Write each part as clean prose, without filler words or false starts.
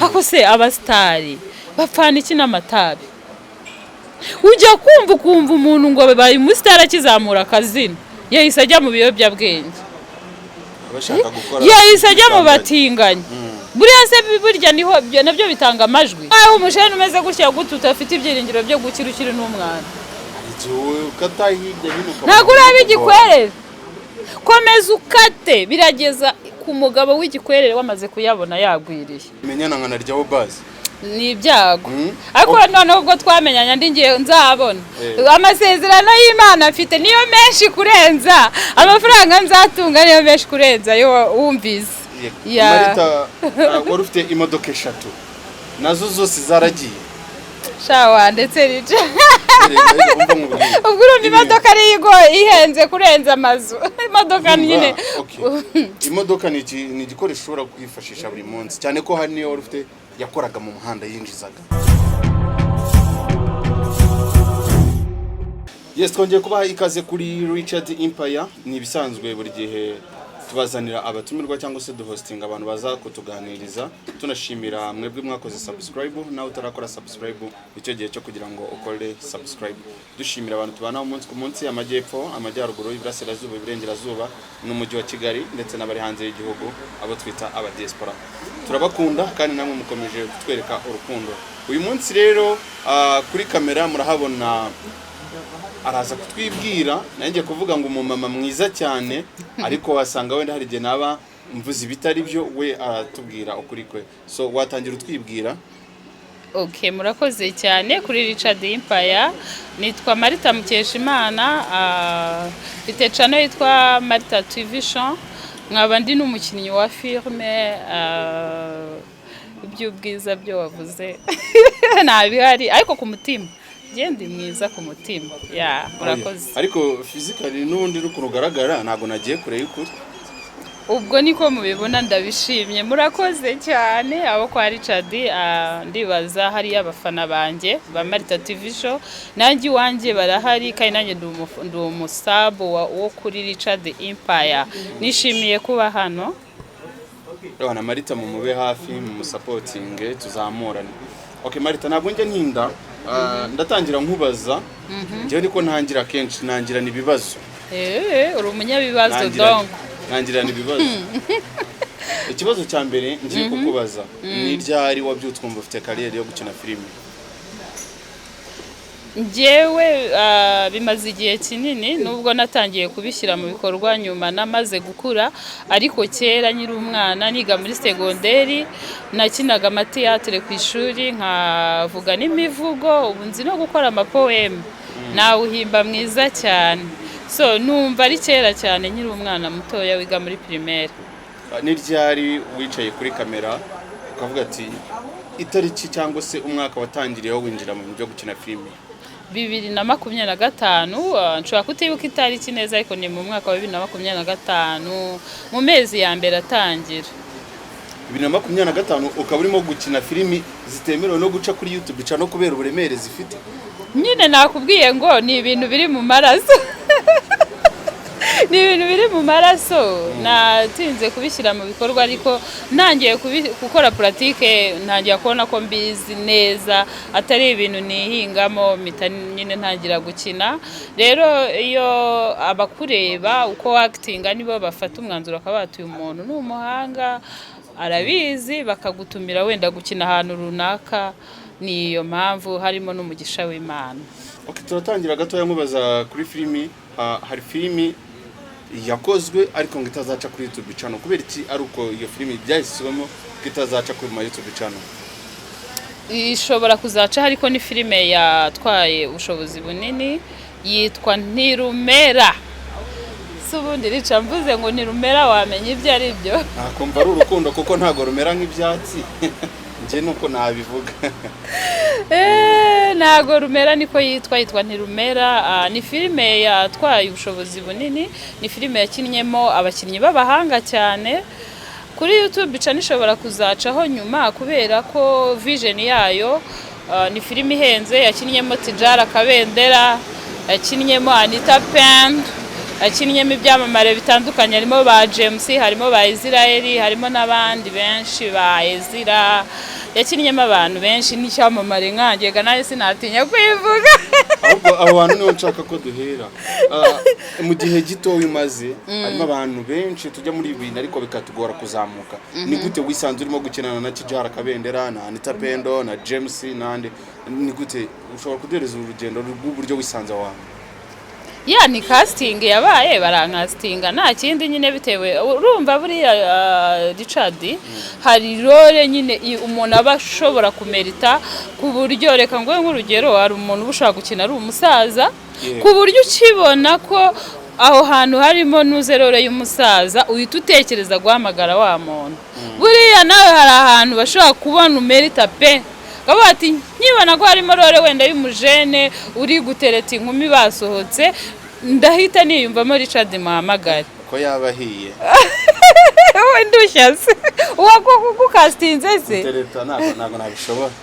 Ako se abasitari bapfana iki n'amatabi? Ujya kumva ukumva umuntu ngo babaye umusitari, akizamura akazina yahise ajya mu biyobyabwenge, Abashaka gukora yahise ajya mu batinganyi. Buriya se burya niho ibyo nabyo bitanga amajwi? Aho umujene umeze gutya gute, udafite ibyiringiro byo gukira, ukiri n'umwana. Igihe ukata hirya hino ukabona. Ntabwo uraba igikwerere, komeza ukate, birageza ku mugabo w'igikwerere wamaze kuyabona yagwiriye. Menyana nkanaryaho bazi. Ni ibyago. Ariko noneho ubwo twamenyanye, andi ngiye nzabona amasezerano y'Imana mfite niyo menshi kurenza amafaranga nzatunga, niyo menshi kurenza ayo wumvise. Ya. Marita, wari ufite imodoka eshatu, nazo zose zaragiye. Shawa, ndetse rica. Erega, umva nkubwire. Ubwo urumva imodoka ariyo ihenze kurenza amazu, imodoka nyine. Okay. Imodoka ni igikoresho ushobora kwifashisha buri munsi, cyane ko hari niyo wari ufite yakoraga mu muhanda, yinjizaga. Yes, twongeye kubaha ikaze kuri Richard Empire. Ni ibisanzwe, buri gihe tubazanira abatumirwa cyangwa se duhostinga abantu baza kutuganiriza. Tunashimira mwebwe mwakoze subscribe, nawe utarakora subscribe, icyo gihe cyo kugira ngo ukore subscribe. Dushimira abantu tubana umunsi ku munsi, amajyepfo, amajyaruguru, iburasirazuba, iburengerazuba n'umujyi wa Kigali, ndetse n'abari hanze y'igihugu, abo twita aba diaspora. Turabakunda kandi namwe mukomeje kutwereka urukundo. Uyu munsi rero, kuri kamera murahabona, araza kutwibwira. Nanjye kuvuga ngo umumama mwiza cyane, ariko wasanga wenda hari igihe naba mvuze ibitari byo, we aratubwira ukuri kwe. So watangira utwibwira. Ok, murakoze cyane kuri Richard Empire. Nitwa Marita Mukeshimana, mfite channel yitwa Marita TV Show, nkaba ndi n'umukinnyi wa filime. Iby'ubwiza byo wavuze ntabihari, ariko ku mutima njye ndi mwiza ku mutima. Ya, murakoze. Ariko physically n'ubundi n'ukuntu ugaragara, ntabwo nagiye kure y'ukuri. Ubwo niko mubibona, ndabishimye, murakoze cyane abo kwa Richard. Ndibaza hariya abafana banjye ba Marita TV Show, nanjye iwanjye barahari, kandi nanjye ndi umusabu wo kuri Richard Empire. Nishimiye kuba hano. Urabona Marita, mumube hafi, mumusupportinge, tuzamurane. Okay Marita, ntabwo njya ntinda. Ndatangira nkubaza. Njyewe niko ntangira kenshi, ntangirana ibibazo. Uri umunyabibazo. Donc Ntangirana ibibazo. Ikibazo cya mbere ngiye kukubaza: ni ryari wabyutse wumva ufite carrière yo gukina filime? Njyewe bimaze igihe kinini, nubwo natangiye kubishyira mu bikorwa nyuma namaze gukura, ariko kera nkiri umwana niga muri segonderi nakinaga amatiyatire ku ishuri, nkavuga n'imivugo. Ubu nzi no gukora amapoème, nawuhimba mwiza cyane. So numva ari kera cyane, nkiri umwana mutoya wiga muri primaire. Ni ryari wicaye kuri kamera ukavuga ati itariki cyangwa se umwaka watangiriyeho winjira mu bintu byo gukina filime? 2025. Nshobora kutibuka itariki neza, ariko ni mu mwaka wa 2025, mu mezi ya mbere atangira. 2025, ukaba urimo gukina filimi zitemerewe no guca kuri YouTube ica no kubera uburemere zifite. Nyine nakubwiye ngo ni ibintu biri mu maraso, ni ibintu biri mu maraso. Natinze kubishyira mu bikorwa, ariko ntangiye gukora pratique, ntangira kubona ko mbizi neza, atari ibintu nihingamo, mpita nyine ntangira gukina. Rero iyo abakureba uko wactinga nibo bafata umwanzuro, bakaba bati uyu muntu ni umuhanga, arabizi, bakagutumira wenda gukina ahantu runaka. Ni iyo mpamvu, harimo n'umugisha w'Imana. Okay, turatangira gatoya nkubaza kuri filimi. Hari filimi yakozwe ariko ngo itazaca kuri YouTube channel. Kubera iki ari uko iyo filimi byahiswemo ko itazaca kuri ma YouTube channel? Ishobora kuzaca, ariko ni filime yatwaye ubushobozi bunini, yitwa Ntirumera. Si ubundi rica mvuze ngo Ntirumera, wamenya ibyo ari byo? Nakumva ari urukundo, kuko ntabwo rumera nk'ibyatsi, njye nuko nabivuga. Ntago rumera, niko yitwa, yitwa Ntirumera. Ni filime yatwaye ubushobozi bunini, ni filime yakinnyemo abakinnyi b'abahanga cyane. Kuri YouTube ica nishobora kuzacaho nyuma, kubera ko vision yayo, ni filime ihenze, yakinnyemo Tijara Kabendera, yakinnyemo Anita Pendo, yakinnyemo ibyamamare bitandukanye, harimo ba James, harimo ba Israel, harimo n'abandi benshi ba Ezira. Yakinnyemo abantu benshi n'icyamamare nkanjye ga, nawe sinatinya kwivuga. Ahubwo abo bantu nibo nshaka ko duhera. Mu gihe gito umaze, harimo abantu benshi tujya muri ibi bintu ariko bikatugora kuzamuka. Ni gute wisanze urimo gukinana na Kijara Kabendera na Anita Pendo na James n'andi? Ni gute ushobora kuduhereza urugendo rw'uburyo wisanze aho hantu? Ya, ni casting yabaye, barankasitinga, nta kindi nyine. Bitewe urumva buriya, Richard, hari role nyine umuntu aba ashobora kumerita, ku buryo, reka nguhe nk'urugero, hari umuntu uba ushobora gukina ari umusaza, ku buryo ukibona ko aho hantu harimo nuze role y'umusaza, uhita utekereza guhamagara wa muntu. Buriya nawe hari ahantu bashobora kubona umerita pe, bakavuga ati: "Nkibona ko harimo role wenda y'umujene uri gutereta inkumi basohotse, ndahita niyumvamo Richard, muhamagare." Ko yaba ahiye. Wowe ndushya se uwo gukasitinze se? Gutereta ntabwo nabishobora.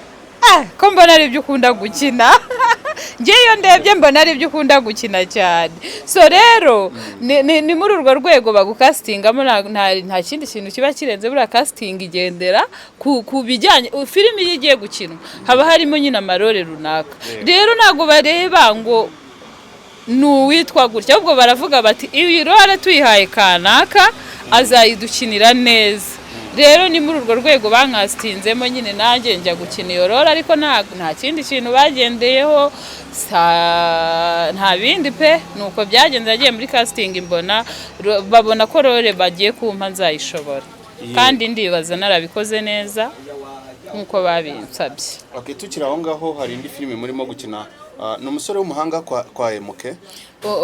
Ah, ko mbona ari ibyo ukunda gukina? Njye iyo ndebye mbona ari ibyo ukunda gukina cyane. So rero ni muri urwo rwego bagukasitingamo, nta kindi kintu kiba kirenze. Buriya casting igendera ku bijyanye filimi iyo igiye gukinwa, haba harimo nyine amarole runaka. Rero ntabwo bareba ngo ni uwitwa gutya, ahubwo baravuga bati: "Iyi role tuyihaye kanaka azayidukinira neza." Rero ni muri urwo rwego bankasitinzemo nyine, nanjye njya gukina iyo role, ariko nta kindi kintu bagendeyeho, nta bindi pe, ni uko byagenze. Nagiye muri casting, mbona babona ko role bagiye kumpa nzayishobora, kandi ndibaza narabikoze neza nk'uko babinsabye. Okay, tukiri aho ngaho, hari indi filime murimo gukina. Ni umusore w'umuhanga kwa Emuke.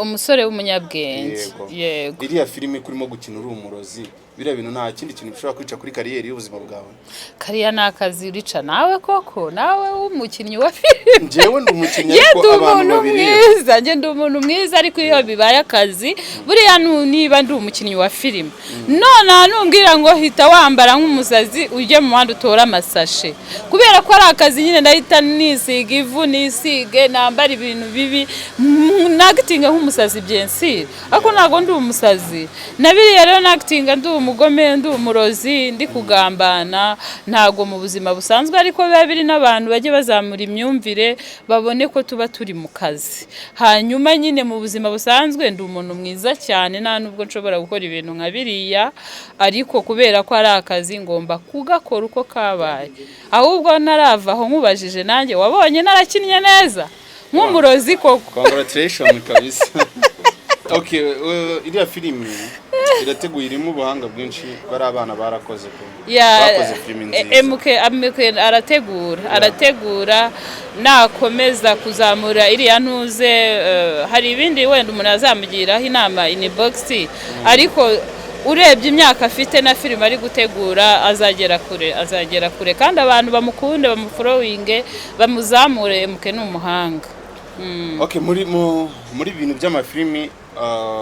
Umusore w'umunyabwenge. Yego. Iriya filime kurimo gukina uri umurozi, biriya bintu nta kindi kintu bishobora kwica kuri carrière y'ubuzima bwawe? Kariya ni akazi rica. Nawe koko, nawe w'umukinnyi wa filime? Njyewe ndi umukinnyi, Njye ariko ndi abantu umuntu babireba. mwiza, njye ndi umuntu mwiza, ariko iyo bibaye akazi, buriya niba ndi umukinnyi wa filime, none numbwira ngo hita wambara nk'umusazi ujye mu muhanda utore amasashe, kubera ko ari akazi nyine, ndahita nisiga ivu, nisige, nambara ibintu bibi, nagitinga nk'umusazi byensire, ariko ntabwo ndi umusazi. Na biriya rero nagitinga ndi umugome, ndi umurozi, ndi kugambana, ntabwo mu buzima busanzwe ariko biba biri. N'abantu bajye bazamura imyumvire, babone ko tuba turi mu kazi. Hanyuma nyine mu buzima busanzwe ndi umuntu mwiza cyane, nta nubwo nshobora gukora ibintu nka biriya, ariko kubera ko ari akazi ngomba kugakora uko kabaye. Ahubwo ntarava aho, nkubajije nanjye, wabonye narakinnye neza nk'umurozi koko? Congratulation kabisa. Okay, iriya filimi irateguye, irimo ubuhanga bwinshi, bari abana barakoze pe. Bakoze filimi nziza. MK MK arategura, nakomeza kuzamura iriya ntuze, hari ibindi wenda umuntu azamugiraho inama inbox, ariko urebye imyaka afite na filime ari gutegura, azagera kure, azagera kure, kandi abantu bamukunde, bamuforowinge, bamuzamure. MK ni umuhanga. Okay, muri bintu by'amafilimi,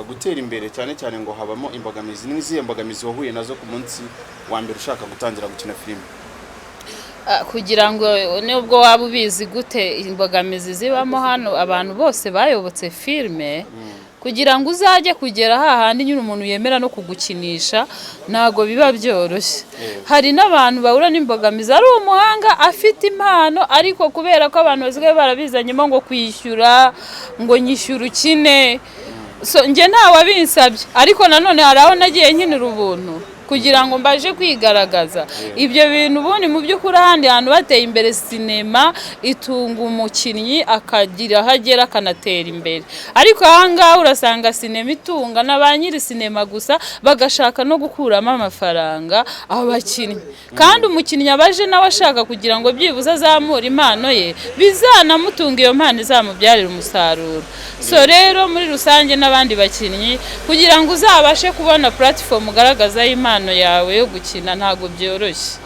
gutera imbere cyane cyane ngo habamo imbogamizi. Ni izihe mbogamizi wahuye nazo ku munsi wa mbere ushaka gutangira gukina filimi? Kugira ngo nubwo waba ubizi gute, imbogamizi zibamo hano, abantu bose bayobotse filime, kugira ngo uzajye kugera hahandi nyine umuntu yemera no kugukinisha, ntabwo biba byoroshye. Hari n'abantu bahura n'imbogamizi ari umuhanga, afite impano, ariko kubera ko abantu basigaye barabizanyemo ngo kwishyura, ngo nyishyura ukine. So njye ntawabinsabye, ariko nanone hari aho nagiye nkinira ubuntu kugira ngo mbashe kwigaragaza. Ibyo bintu ubundi mu by'ukuri ahandi hantu bateye imbere, sinema itunga umukinnyi akagira aho agera, akanatera imbere, ariko aha ngaha urasanga sinema itunga na ba nyiri sinema gusa, bagashaka no gukuramo amafaranga abakinnyi, kandi umukinnyi aba aje nawe ashaka kugira ngo byibuze azamure impano ye, bizanamutunga, iyo mpano izamubyarira umusaruro. So rero muri rusange n'abandi bakinnyi, kugira ngo uzabashe kubona platform ugaragazaho impano yawe yo gukina, ntabwo byoroshye.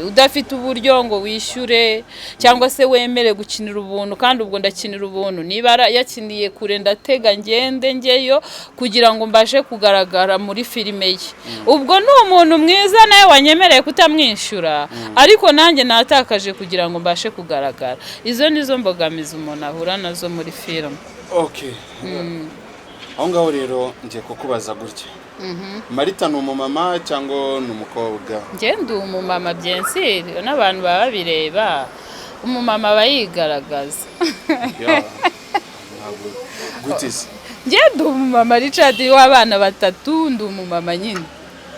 Udafite uburyo ngo wishyure cyangwa se wemere gukinira ubuntu, kandi ubwo ndakinira ubuntu, niba yakiniye kure ndatega ngende njyeyo kugira ngo mbashe kugaragara muri filime ye. Ubwo ni umuntu mwiza nawe wanyemereye kutamwishyura, ariko nanjye natakaje kugira ngo mbashe kugaragara. Izo nizo mbogamizi umuntu ahura nazo muri filime. Okay, aho ngaho rero ngiye kukubaza gutya. Marita ni umumama cyangwa ni umukobwa? Njye ndi umumama, bien sûr, n'abantu baba babireba. Umumama aba yigaragaza. Yeah. Ntabwo gute se? Njye ndi umumama, Richard, w'abana batatu. Ndi umumama nyine.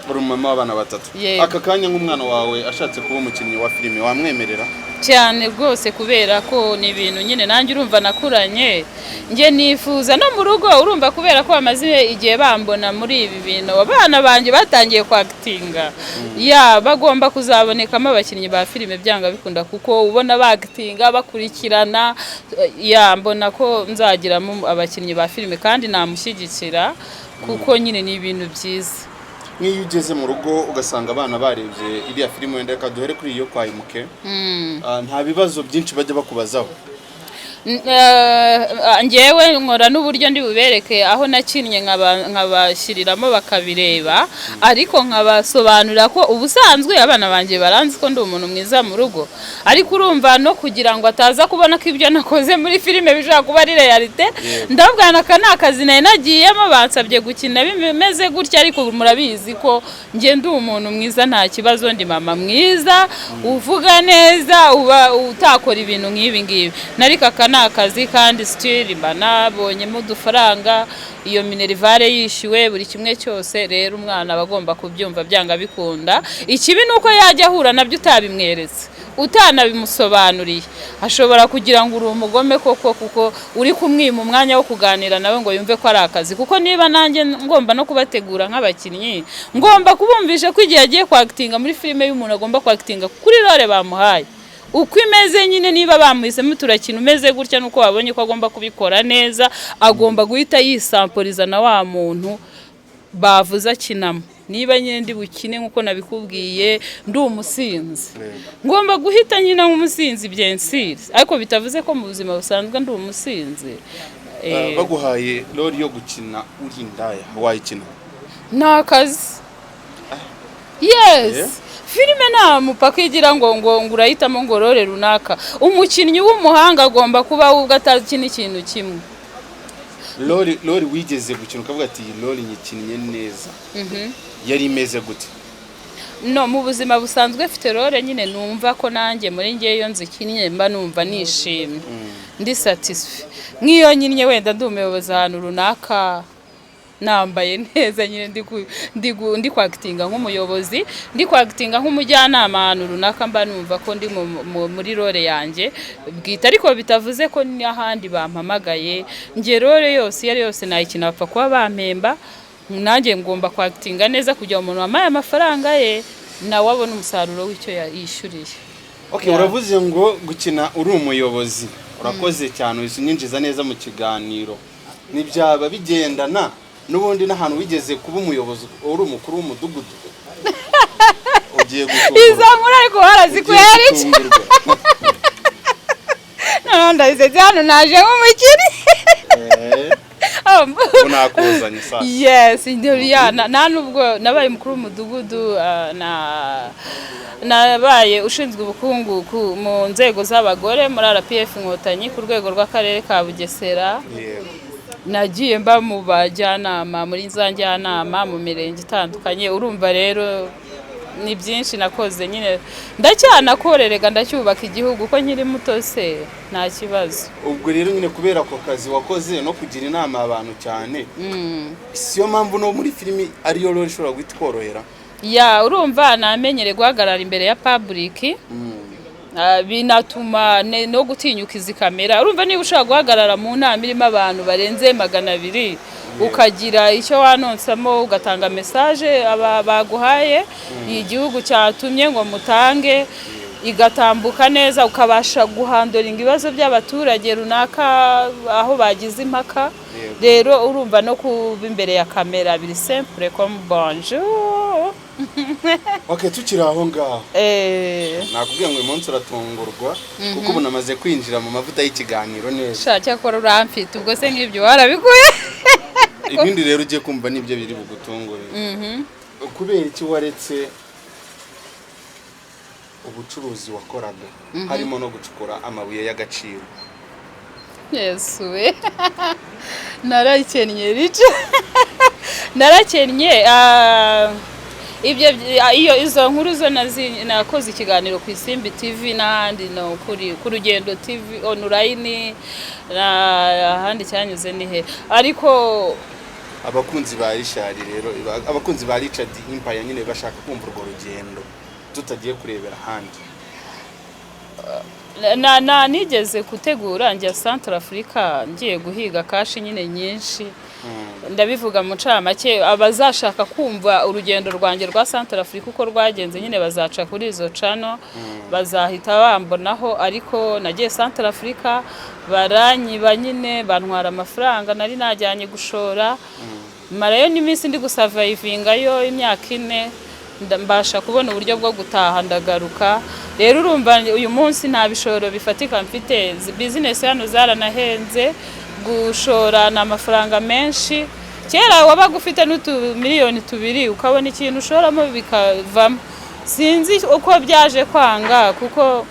Uri umumama w'abana batatu? Yego. Aka kanya nk'umwana wawe ashatse kuba umukinnyi wa filime, wamwemerera? Cyane rwose, kubera ko ni ibintu nyine nanjye urumva nakuranye njye nifuza no mu rugo. Urumva, kubera ko bamaze igihe bambona muri ibi bintu, abana banjye batangiye kwakitinga ya bagomba kuzabonekamo abakinnyi ba filime byanga bikunda, kuko ubona bakitinga bakurikirana. Ya, mbona ko nzagiramo abakinnyi ba filime kandi namushyigikira, kuko nyine ni ibintu byiza. Nk'iyo ugeze mu rugo ugasanga abana barebye iriya filime, wenda reka duhere kuri iyo kwa Imuke, nta bibazo byinshi bajya bakubazaho? Njyewe nkora n'uburyo ndi bubereke aho nakinnye, nkabashyiriramo bakabireba, ariko nkabasobanurira ko ubusanzwe abana banjye baranzi ko ndi umuntu mwiza mu rugo. Ariko urumva, no kugira ngo ataza kubona ko ibyo nakoze muri filime bishobora kuba ari réalité, ndababwira aka ni akazi nari nagiyemo, bansabye gukina bimeze gutya, ariko murabizi ko njye ndi umuntu mwiza, nta kibazo, ndi mama mwiza uvuga neza, uba utakora ibintu nk'ibi ngibi. Ariko aka ni akazi, kandi still mba nabonyemo udufaranga, iyo minerval yishyuwe, buri kimwe cyose. Rero umwana aba agomba kubyumva byanga bikunda. Ikibi ni uko yajya ahura nabyo utabimweretse, utanabimusobanuriye, ashobora kugira ngo uri umugome koko, kuko uri kumwima umwanya wo kuganira nawe ngo yumve ko ari akazi. Kuko niba nanjye ngomba no kubategura nk'abakinnyi, ngomba kubumvisha ko igihe agiye kwakitinga muri filime y'umuntu, agomba kwakitinga kuri role bamuhaye uko imeze nyine. Niba bamuhisemo turakina umeze gutya, nuko babonye ko agomba kubikora neza, agomba guhita yisamporiza na wa muntu bavuze akinamo. Niba nyine ndi bukine nk'uko nabikubwiye, ndi umusinzi, ngomba guhita nyina nk'umusinzi, bien sûr, ariko bitavuze ko mu buzima busanzwe ndi umusinzi. Baguhaye role yo gukina uri indaya, wayikina? Ni akazi, yes. Yeah. Filime nta mupaka igira ngo urahitamo ngo role runaka. Umukinnyi w'umuhanga agomba kuba we ubwo atakina ikintu kimwe. Role wigeze gukina ukavuga ati: "Iyi role nyikinnye neza", yari imeze gute? No mu buzima busanzwe mfite role nyine numva ko nanjye muri ngewe iyo nzikinnye mba numva nishimye, ndi satisfait. Nk'iyo nyinnye wenda ndi umuyobozi ahantu runaka, nambaye neza nyine, ndi kwakitinga nk'umuyobozi, ndi kwakitinga nk'umujyanama ahantu runaka, mba numva ko ndi muri role yanjye bwite. Ariko bitavuze ko n'ahandi bampamagaye, njye role yose iyo ari yose nayikina, bapfa kuba bampemba. Nanjye ngomba kwakitinga neza kugira ngo umuntu wampaye amafaranga ye nawe abone umusaruro w'icyo yishyuriye. Okay. Yeah. Uravuze ngo gukina uri umuyobozi. Urakoze cyane, uhise unyinjiza neza mu kiganiro. Ntibyaba bigendana n'ubundi n'ahantu wigeze kuba umuyobozi, uri umukuru w'umudugudu? Ugiye gutungurwa. Izo nkuru ariko warazikuye? Ugiye Hari icyo gutungurwa. Noneho ndabisetse, hano naje nk'umukire. Ubu nakuzanye sasa. Yes, ya, nta nubwo nabaye umukuru w'umudugudu, na nabaye ushinzwe ubukungu mu nzego z'abagore muri RPF Inkotanyi ku rwego rw'akarere ka Bugesera. Nagiye mba mu bajyanama, muri za njyanama mu mirenge itandukanye. Urumva rero ni byinshi nakoze nyine, ndacyanakorerega, ndacyubaka igihugu ko nkiri muto se, nta kibazo. Ubwo rero nyine kubera ako kazi wakoze no kugira inama abantu cyane, siyo mpamvu no muri filimi ariyo role ishobora guhita ikorohera? Ya, urumva namenyere guhagarara imbere ya public, binatuma no gutinyuka izi kamera. Urumva niba ushobora guhagarara mu nama irimo abantu barenze 200, ukagira icyo wanonsamo, ugatanga message aba baguhaye, igihugu cyatumye ngo mutange, igatambuka neza, ukabasha guhandoringa ibibazo by'abaturage runaka aho bagize impaka. Rero urumva no kuba imbere ya kamera biri simple comme bonjour. Okay, tukiri aho ngaho, nakubwiye ngo uyu munsi uratungurwa, kuko ubu namaze kwinjira mu mavuta y'ikiganiro neza. Sha, cyakora uramfite. Ubwo se nk'ibyo warabikuye? Ibindi rero ugiye kumva nibyo biri bugutungure. Kubera iki waretse ubucuruzi wakoraga, harimo no gucukura amabuye y'agaciro? Yesu we, narakennye rica. Narakennye. Ibyo iyo izo nkuru zo nakoze ikiganiro ku Isimbi TV n'ahandi, no kuri ku Rugendo TV online, na ahandi cyanyuze ni he, ariko Abakunzi ba Richard rero, abakunzi ba Richard Empire nyine bashaka kumva urwo rugendo tutagiye kurebera ahandi. Na nigeze gutegura njya Central Africa, ngiye guhiga cash nyine nyinshi. Ndabivuga mu ncamake, abazashaka kumva urugendo rwanjye rwa Central Africa uko rwagenze nyine bazaca kuri izo channel, bazahita bambonaho. Ariko nagiye Central Africa, baranyiba nyine, bantwara amafaranga nari najyanye gushora. Marayo n'iminsi ndi gusurvivingayo imyaka 4, mbasha kubona uburyo bwo gutaha, ndagaruka. Rero urumva uyu munsi nta bishoro bifatika mfite. Bizinesi hano zaranahenze, gushora ni amafaranga menshi. Kera wabaga ufite n'utumiliyoni 2 ukabona ikintu ushoramo bikavamo. Sinzi uko byaje kwanga, kuko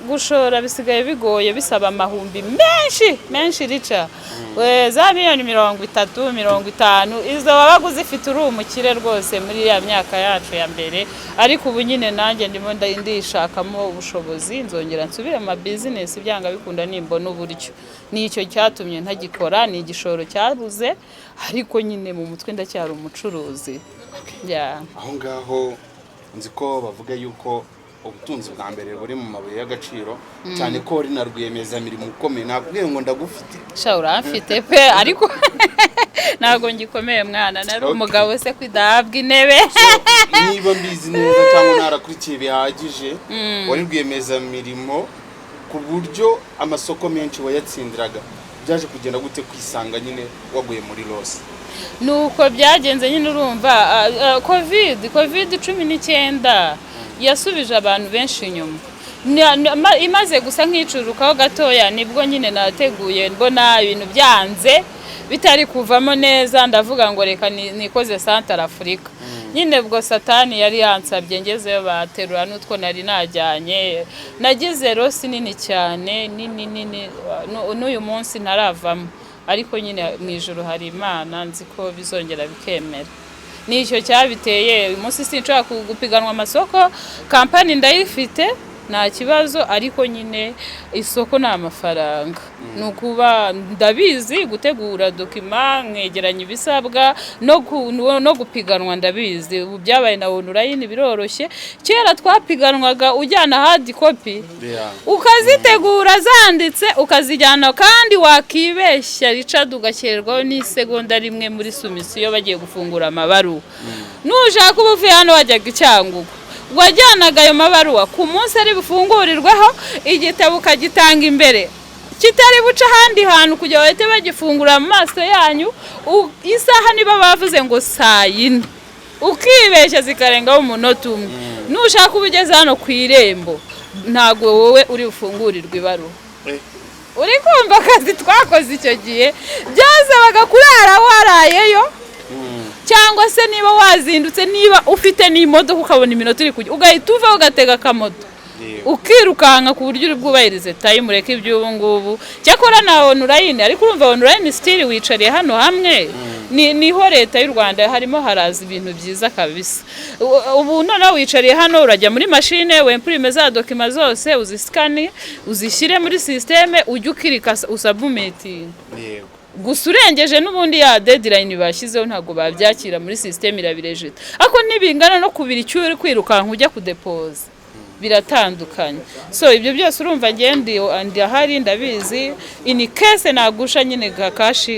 gushora bisigaye bigoye, bisaba amahumbi menshi menshi. Rica we, za miliyoni 30, 50, izo wabaga uzifite uri umukire rwose muri ya myaka yacu ya mbere. Ariko ubu nyine nanjye ndimo ndishakamo ubushobozi, nzongera nsubire mu mabizinesi byanga bikunda nimbona uburyo. Nicyo cyatumye ntagikora, ni igishoro cyabuze, ariko nyine mu mutwe ndacyari umucuruzi. Yeah. Aho ngaho nzi ko bavuga yuko ubutunzi bwa mbere buri mu mabuye y'agaciro, cyane ko uri na rwiyemezamirimo ukomeye. Nakubwiye ngo ndagufite. Sha, uramfite pe, ariko ntabwo ngikomeye mwana, nari umugabo se kwidahabwa intebe. Niba mbizi neza cyangwa narakurikiye bihagije, wari rwiyemezamirimo ku buryo amasoko menshi wayatsindiraga. Byaje kugenda gute kwisanga nyine waguye muri loss? Nuko byagenze nyine, urumva COVID-19 yasubije abantu benshi inyuma. Imaze gusa nk'icurukaho gatoya, nibwo nyine nateguye, mbona ibintu byanze bitari kuvamo neza, ndavuga ngo reka nikoze Central Africa nyine. Ubwo satani yari yansabye, ngezeyo baterura n'utwo nari najyanye. Nagize loss nini cyane, nini nini, n'uyu munsi ntaravamo. Ariko nyine mu ijuru hari Imana, nzi ko bizongera bikemera. Nicyo cyabiteye. Uyu munsi sinshobora gupiganwa amasoko. Kampani ndayifite, nta kibazo, ariko nyine isoko ni amafaranga. Ni ukuba ndabizi gutegura document, nkegeranya ibisabwa, no gupiganwa ndabizi. Ubu byabaye na online, biroroshye. Kera twapiganwaga ujyana hard copy, ukazitegura zanditse, ukazijyana, kandi wakibeshya Richard ugakererwaho n'isegonda rimwe muri soumission, bagiye gufungura amabaruwa, nushaka uba uvuye hano wajyaga i Cyangugu, wajyanaga ayo mabaruwa ku munsi ari bufungurirweho, igitabo ukagitanga imbere kitari buce ahandi hantu kugira bahite bagifungura mu maso yanyu. Isaha niba bavuze ngo saa yine, ukibeshya zikarengaho umunota umwe, nushaka uba ugeze hano ku irembo, ntabwo wowe uri bufungurirwe ibaruwa. Uri kumva akazi twakoze icyo gihe? Byasabaga kurara warayeyo, cyangwa se niba wazindutse, niba ufite n'imodoka, ukabona iminota uri kujya, ugahita uva ugatega akamoto, ukirukanka ku buryo uri bwubahirize time. Ureke iby'ubu ngubu. Cyakora na online, ariko urumva online still wicariye hano hamwe. Niho leta y'u Rwanda harimo haraza ibintu byiza kabisa. Ubu noneho wicariye hano, urajya muri mashine, wempurime za document zose, uzisikane, uzishyire muri système, ujye ukirika usubmittinga. Gusa urengeje n'ubundi ya deadline bashyizeho, ntabwo babyakira muri système, irabirejeta. Ariko nibingana no kubira icyo uri kwirukanka ujya kudepoza, biratandukanye. So ibyo byose urumva ngende ndahari, ndabizi. In case nagusha nyine ga cash,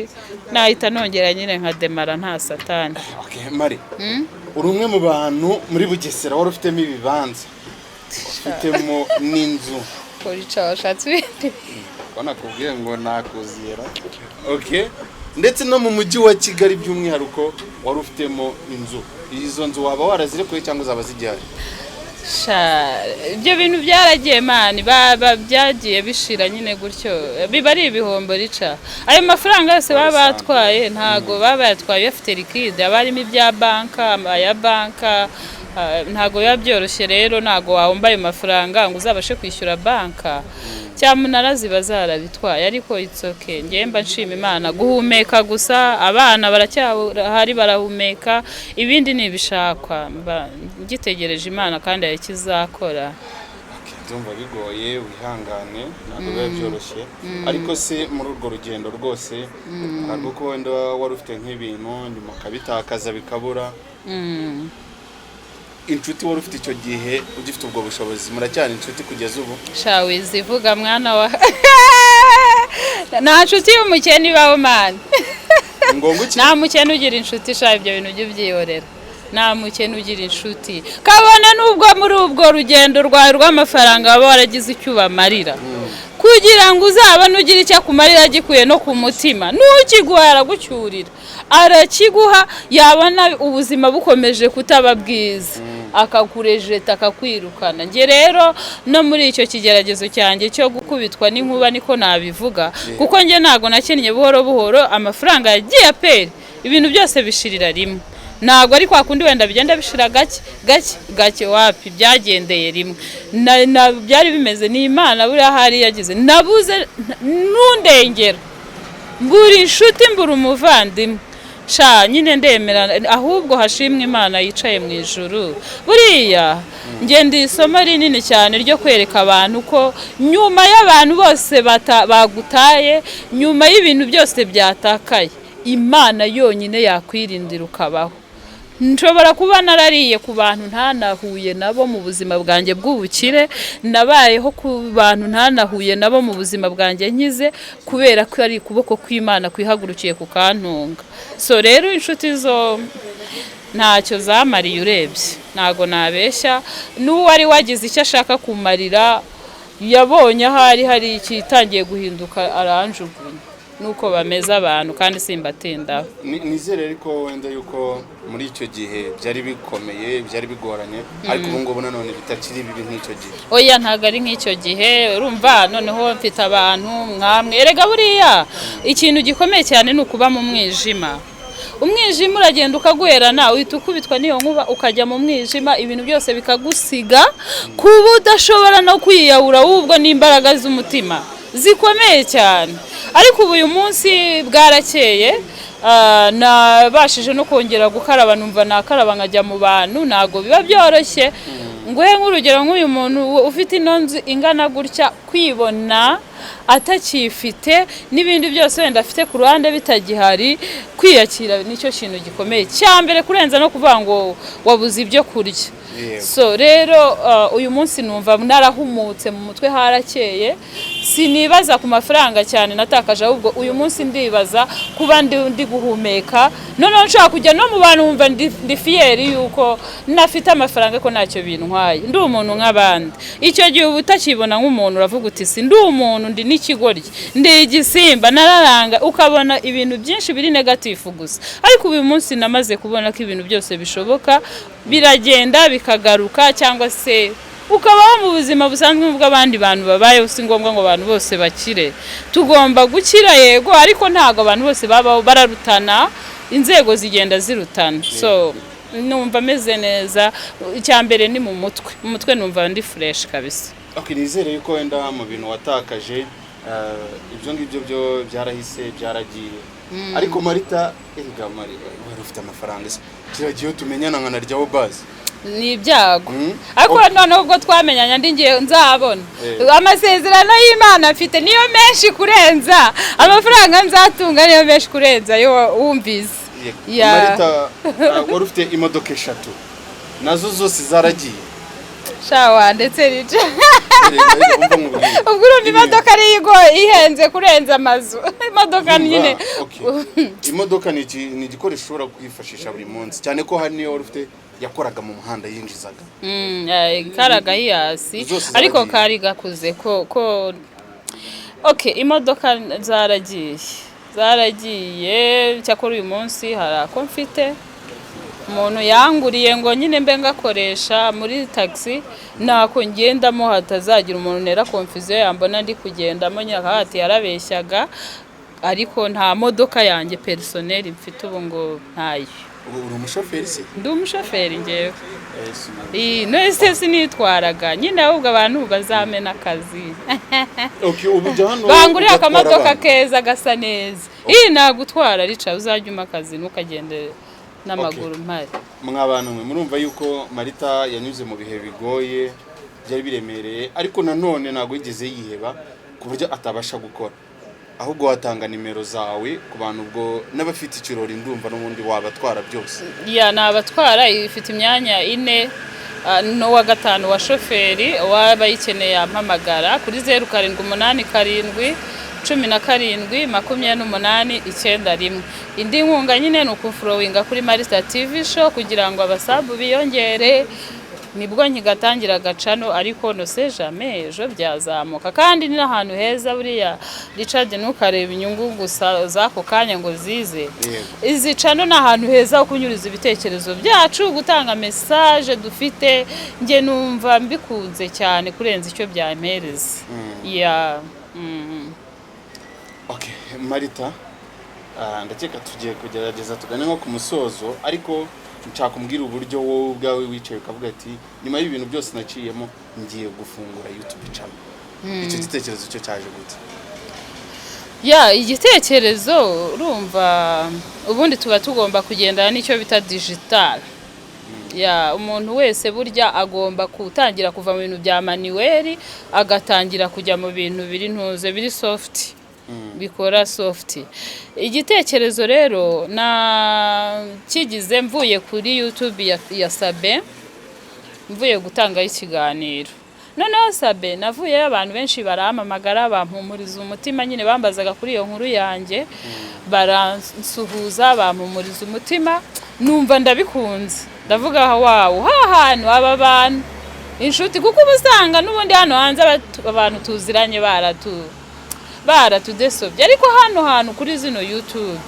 nahita nongera nyine nka demara, nta satani. Okay, Mari, uri umwe mu bantu muri Bugesera wari ufitemo ibibanza, ufitemo n'inzu. Korica, washatse ibindi. Ko nakubwiye ngo nakuzira. Okay, ndetse no mu mujyi wa Kigali by'umwihariko wari ufitemo inzu. Izo nzu waba warazirekuye cyangwa zaba zigihari? Sha, ibyo bintu byaragiye man, baba byagiye bishira nyine gutyo, biba ari ibihombo rica. Ayo mafaranga yose baba batwaye, ntago baba bayatwaye bafite liquide, aba harimo ibya banka, aya banka. Ntabwo biba byoroshye rero, ntabwo wahomba ayo mafaranga ngo uzabashe kwishyura banka. Cyamunara ziba zarabitwaye, ariko it's okay. Njyewe mba nshima Imana guhumeka gusa, abana baracyahari barahumeka, ibindi ni ibishakwa. Mba ngitegereje Imana kandi hari icyo izakora. Okay, ndumva bigoye, wihangane, ntabwo biba byoroshye. Ariko se muri urwo rugendo rwose, ntabwo ko wenda wari ufite nk'ibintu nyuma ukabitakaza bikabura, inshuti wari ufite icyo gihe ugifite ubwo bushobozi, muracyari inshuti kugeza ubu? Shawe, zivuga mwana wa, nta nshuti y'umukene ibaho, man. Ni ngombwa iki? Nta mukene ugira inshuti sha, ibyo bintu ujye ubyihorera. Nta mukene ugira inshuti, kabone n'ubwo muri ubwo rugendo rwawe rw'amafaranga waba waragize icyo ubamarira. Kugira ngo uzabone ugira icyo akumarira gikuye no ku mutima, ntukiguha aragucyurira, arakiguha, yabona ubuzima bukomeje kutaba bwiza akakurejeta, akakwirukana. Njye rero no muri icyo kigeragezo cyanjye cyo gukubitwa n'inkuba, niko nabivuga, kuko njye ntabwo nakennye buhoro buhoro. Amafaranga yagiye aperi, ibintu byose bishirira rimwe. Ntabwo ari kwa kundi wenda bigenda bishira gake gake gake, wapi, byagendeye rimwe. Byari bimeze ni Imana buriya hari yagize, nabuze nundengera, mbura inshuti, mbura umuvandimwe. Sha nyine ndemera, ahubwo hashimwe Imana yicaye mu ijuru. Buriya ngenda isomo rinini cyane ryo kwereka abantu ko nyuma y'abantu bose bagutaye, nyuma y'ibintu byose byatakaye, Imana yonyine yakwirindira ukabaho. Nshobora kuba narariye ku bantu ntanahuye nabo mu buzima bwanjye bw'ubukire, nabayeho ku bantu ntanahuye nabo mu buzima bwanjye nkize, kubera ko ari ukuboko kw'Imana kwihagurukiye kukantunga. So rero inshuti zo ntacyo zamariye urebye, ntago nabeshya. N'uwari wagize icyo ashaka kumarira yabonye ahari hari ikitangiye guhinduka aranjugunya. Nuko bameze abantu, kandi simbatindaho. Nizere ariko wenda yuko muri icyo gihe byari bikomeye, byari bigoranye, ariko ubu ngubu nanone bitakiri bibi nk'icyo gihe. Oya, ntabwo ari nk'icyo gihe. Urumva noneho mfite abantu mwamwe. Erega buriya ikintu gikomeye cyane ni ukuba mu mwijima. Umwijima uragenda ukaguherana, uhita ukubitwa n'iyo nkuba ukajya mu mwijima, ibintu byose bikagusiga, kuba udashobora no kwiyahura ahubwo n'imbaraga z'umutima zikomeye cyane. Ariko ubu uyu munsi bwarakeye, nabashije no kongera gukaraba, numva nakaraba nkajya mu bantu. Ntabwo biba byoroshye. Nguhe nk'urugero, nk'uyu muntu ufite ino nzu ingana gutya, kwibona atakifite n'ibindi byose wenda afite ku ruhande bitagihari, kwiyakira nicyo kintu gikomeye cya mbere kurenza no kuvuga ngo wabuze ibyo kurya. So rero uyu munsi numva narahumutse, mu mutwe harakeye. Sinibaza ku mafaranga cyane natakaje, ahubwo uyu munsi ndibaza kuba ndi guhumeka. Noneho nshobora kujya no mu bantu wumva ndi fier yuko nafite amafaranga, ko ntacyo bintwaye, ndi umuntu nk'abandi. Icyo gihe uba utakibona nk'umuntu, uravuga uti: "Si ndi umuntu, ndi n'ikigoryi, ndi igisimba, nararanga," ukabona ibintu byinshi biri negative gusa. Ariko uyu munsi namaze kubona ko ibintu byose bishoboka, biragenda bikagaruka, cyangwa se ukabaho mu buzima busanzwe bw'abandi bantu babayeho. Si ngombwa ngo abantu bose bakire. Tugomba gukira yego, ariko ntabwo abantu bose babaho bararutana, inzego zigenda zirutana. So numva ameze neza. Icya mbere ni mu mutwe, mu mutwe numva ndi fresh kabisa. Okay, nizere yuko wenda mu bintu watakaje, ibyo ngibyo byo byarahise, byaragiye. Ariko Marita, erega Marita, wari ufite amafaranga se? Kiriya gihe tumenyana nkanaryaho bazi. Ni ibyago. Ariko noneho ubwo twamenyanye andi ngiye nzabona amasezerano y'Imana mfite niyo menshi kurenza amafaranga nzatunga, niyo menshi kurenza ayo wumvise. Ya. Marita, wari ufite imodoka eshatu, nazo zose zaragiye. Shawa, ndetse rica. Erega, umva nkubwire. Ubwo urumva imodoka ariyo ihenze kurenza amazu, imodoka nyine. Okay. Imodoka ni igikoresho ushobora kwifashisha buri munsi, cyane ko hari niyo wari ufite yakoraga mu muhanda, yinjizaga. Kari agahiyasi. Zose Ariko zaragiye. kari gakuze ko okay, imodoka zaragiye, zaragiye. Cyakora uyu munsi hari ako mfite umuntu yanguriye ngo nyine mbe ngakoresha muri taxi, ntako ngendamo, hatazagira umuntu ntera confusion yambona ndi kugendamo nyine akavuga ati yarabeshyaga. Ariko nta modoka yanjye personnel mfite ubu ngo ntayo. Ubu uri umushoferi se? Ndi umushoferi ngewe. Eh, None sinitwaraga nyine, ahubwo abantu bazamena akazi. Okay, ubu ujya hano Bangurira ugatwara akamodoka abantu. keza gasa neza. Iyi nagutwara rica, uzajya umpa akazi, ntukagende n'amaguru mpari. Mwa bantu mwe, murumva yuko Marita yanyuze mu bihe bigoye, byari biremereye, ariko nanone ntabwo yigeze yiheba ku buryo atabasha gukora. Ahubwo watanga nimero zawe ku bantu, ubwo n'abafite ikirori, ndumva n'ubundi wabatwara byose. Ya, ni abatwara, ifite imyanya ine, n'uwa gatanu wa shoferi. Uwaba ayikeneye yampamagara kuri 0787 17 28 91. Indi nkunga nyine ni ukufollowinga kuri Marita TV Show kugira ngo abasubs biyongere. Nibwo nkigatangira agachannel, ariko no se jamais, ejo byazamuka. Kandi ni n'ahantu heza buriya, Richard, ntukareba inyungu gusa z'ako kanya ngo zize. Izi channel ni ahantu heza ho kunyuriza ibitekerezo byacu, gutanga message dufite. Njye numva mbikunze cyane kurenza icyo byampereza ya. Okay, Marita, ndakeka tugiye kugerageza tugane nko ku musozo, ariko nshaka kumbwira uburyo wowe ubwawe wicaye ukavuga ati: "Nyuma y'ibintu byose naciyemo, ngiye gufungura YouTube channel." Icyo gitekerezo cyo cyaje gute? Ya, igitekerezo, urumva ubundi tuba tugomba kugendana n'icyo bita digital. Ya, umuntu wese burya agomba gutangira kuva mu bintu bya manuel, agatangira kujya mu bintu biri ntuze, biri soft, bikora soft. Igitekerezo rero na kigize mvuye kuri YouTube ya Sabe, mvuye gutangayo ikiganiro. Noneho Sabe navuyeyo, abantu benshi barampamagara, bampumuriza umutima nyine. Bambazaga kuri iyo nkuru yanjye, baransuhuza, bampumuriza umutima, numva ndabikunze. Ndavuga: "Wow, ha hantu aba bantu inshuti," kuko uba usanga n'ubundi hano hanze abantu tuziranye baratudesobye, ariko hano hantu kuri zino YouTube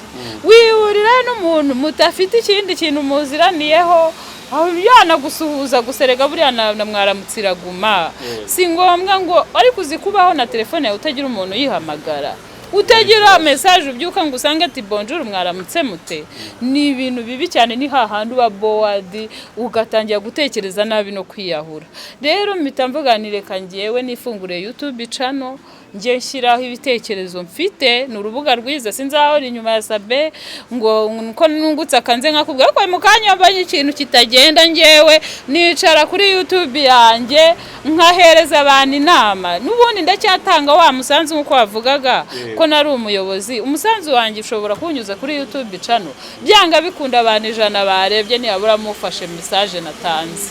wihurira n'umuntu mudafite ikindi kintu muziraniyeho, aho yanagusuhuza gusa. Rega buriya na mwaramutse iraguma. Si ngombwa ngo, ariko uzi kubaho na telefone yawe utagira umuntu uyihamagara, utagira message, ubyuka ngo usange ati: "Bonjour, mwaramutse mute?" Ni ibintu bibi cyane, ni hahandi uba bored, ugatangira gutekereza nabi no kwiyahura. Rero mpita mvuga nti: "Reka ngewe nifungure YouTube channel, njye nshyiraho ibitekerezo mfite." Ni urubuga rwiza, sinzahora inyuma ya Sabe ngo ko nungutse akanze nkakubwira ko mu kanya mbonye ikintu kitagenda. Ngewe nicara kuri YouTube yanjye nkahereza abantu inama. N'ubundi ndacyatanga wa musanzu nk'uko wavugaga ko nari umuyobozi. Umusanzu wanjye ushobora kuwunyuza kuri YouTube channel. Byanga bikunda, abantu 100 barebye ntiyabura mufashe message natanze.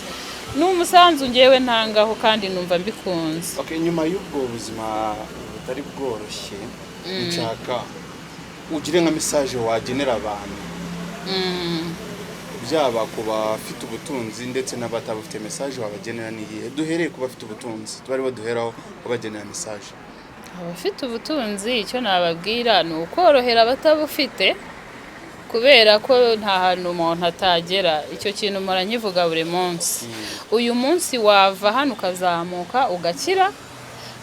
Ni umusanzu ngewe ntangaho kandi numva mbikunze. Okay, nyuma y'ubwo buzima butari bworoshye, nshaka ugire nka message wagenera abantu, byaba ku bafite ubutunzi ndetse n'abatabufite. Message wabagenera ni iyihe? Duhereye ku bafite ubutunzi, tuba aribo duheraho babagenera message. Abafite ubutunzi, icyo nababwira ni ukorohera abatabufite, kubera ko nta hantu umuntu atagera. Icyo kintu mpora nkivuga buri munsi. Uyu munsi wava hano ukazamuka ugakira,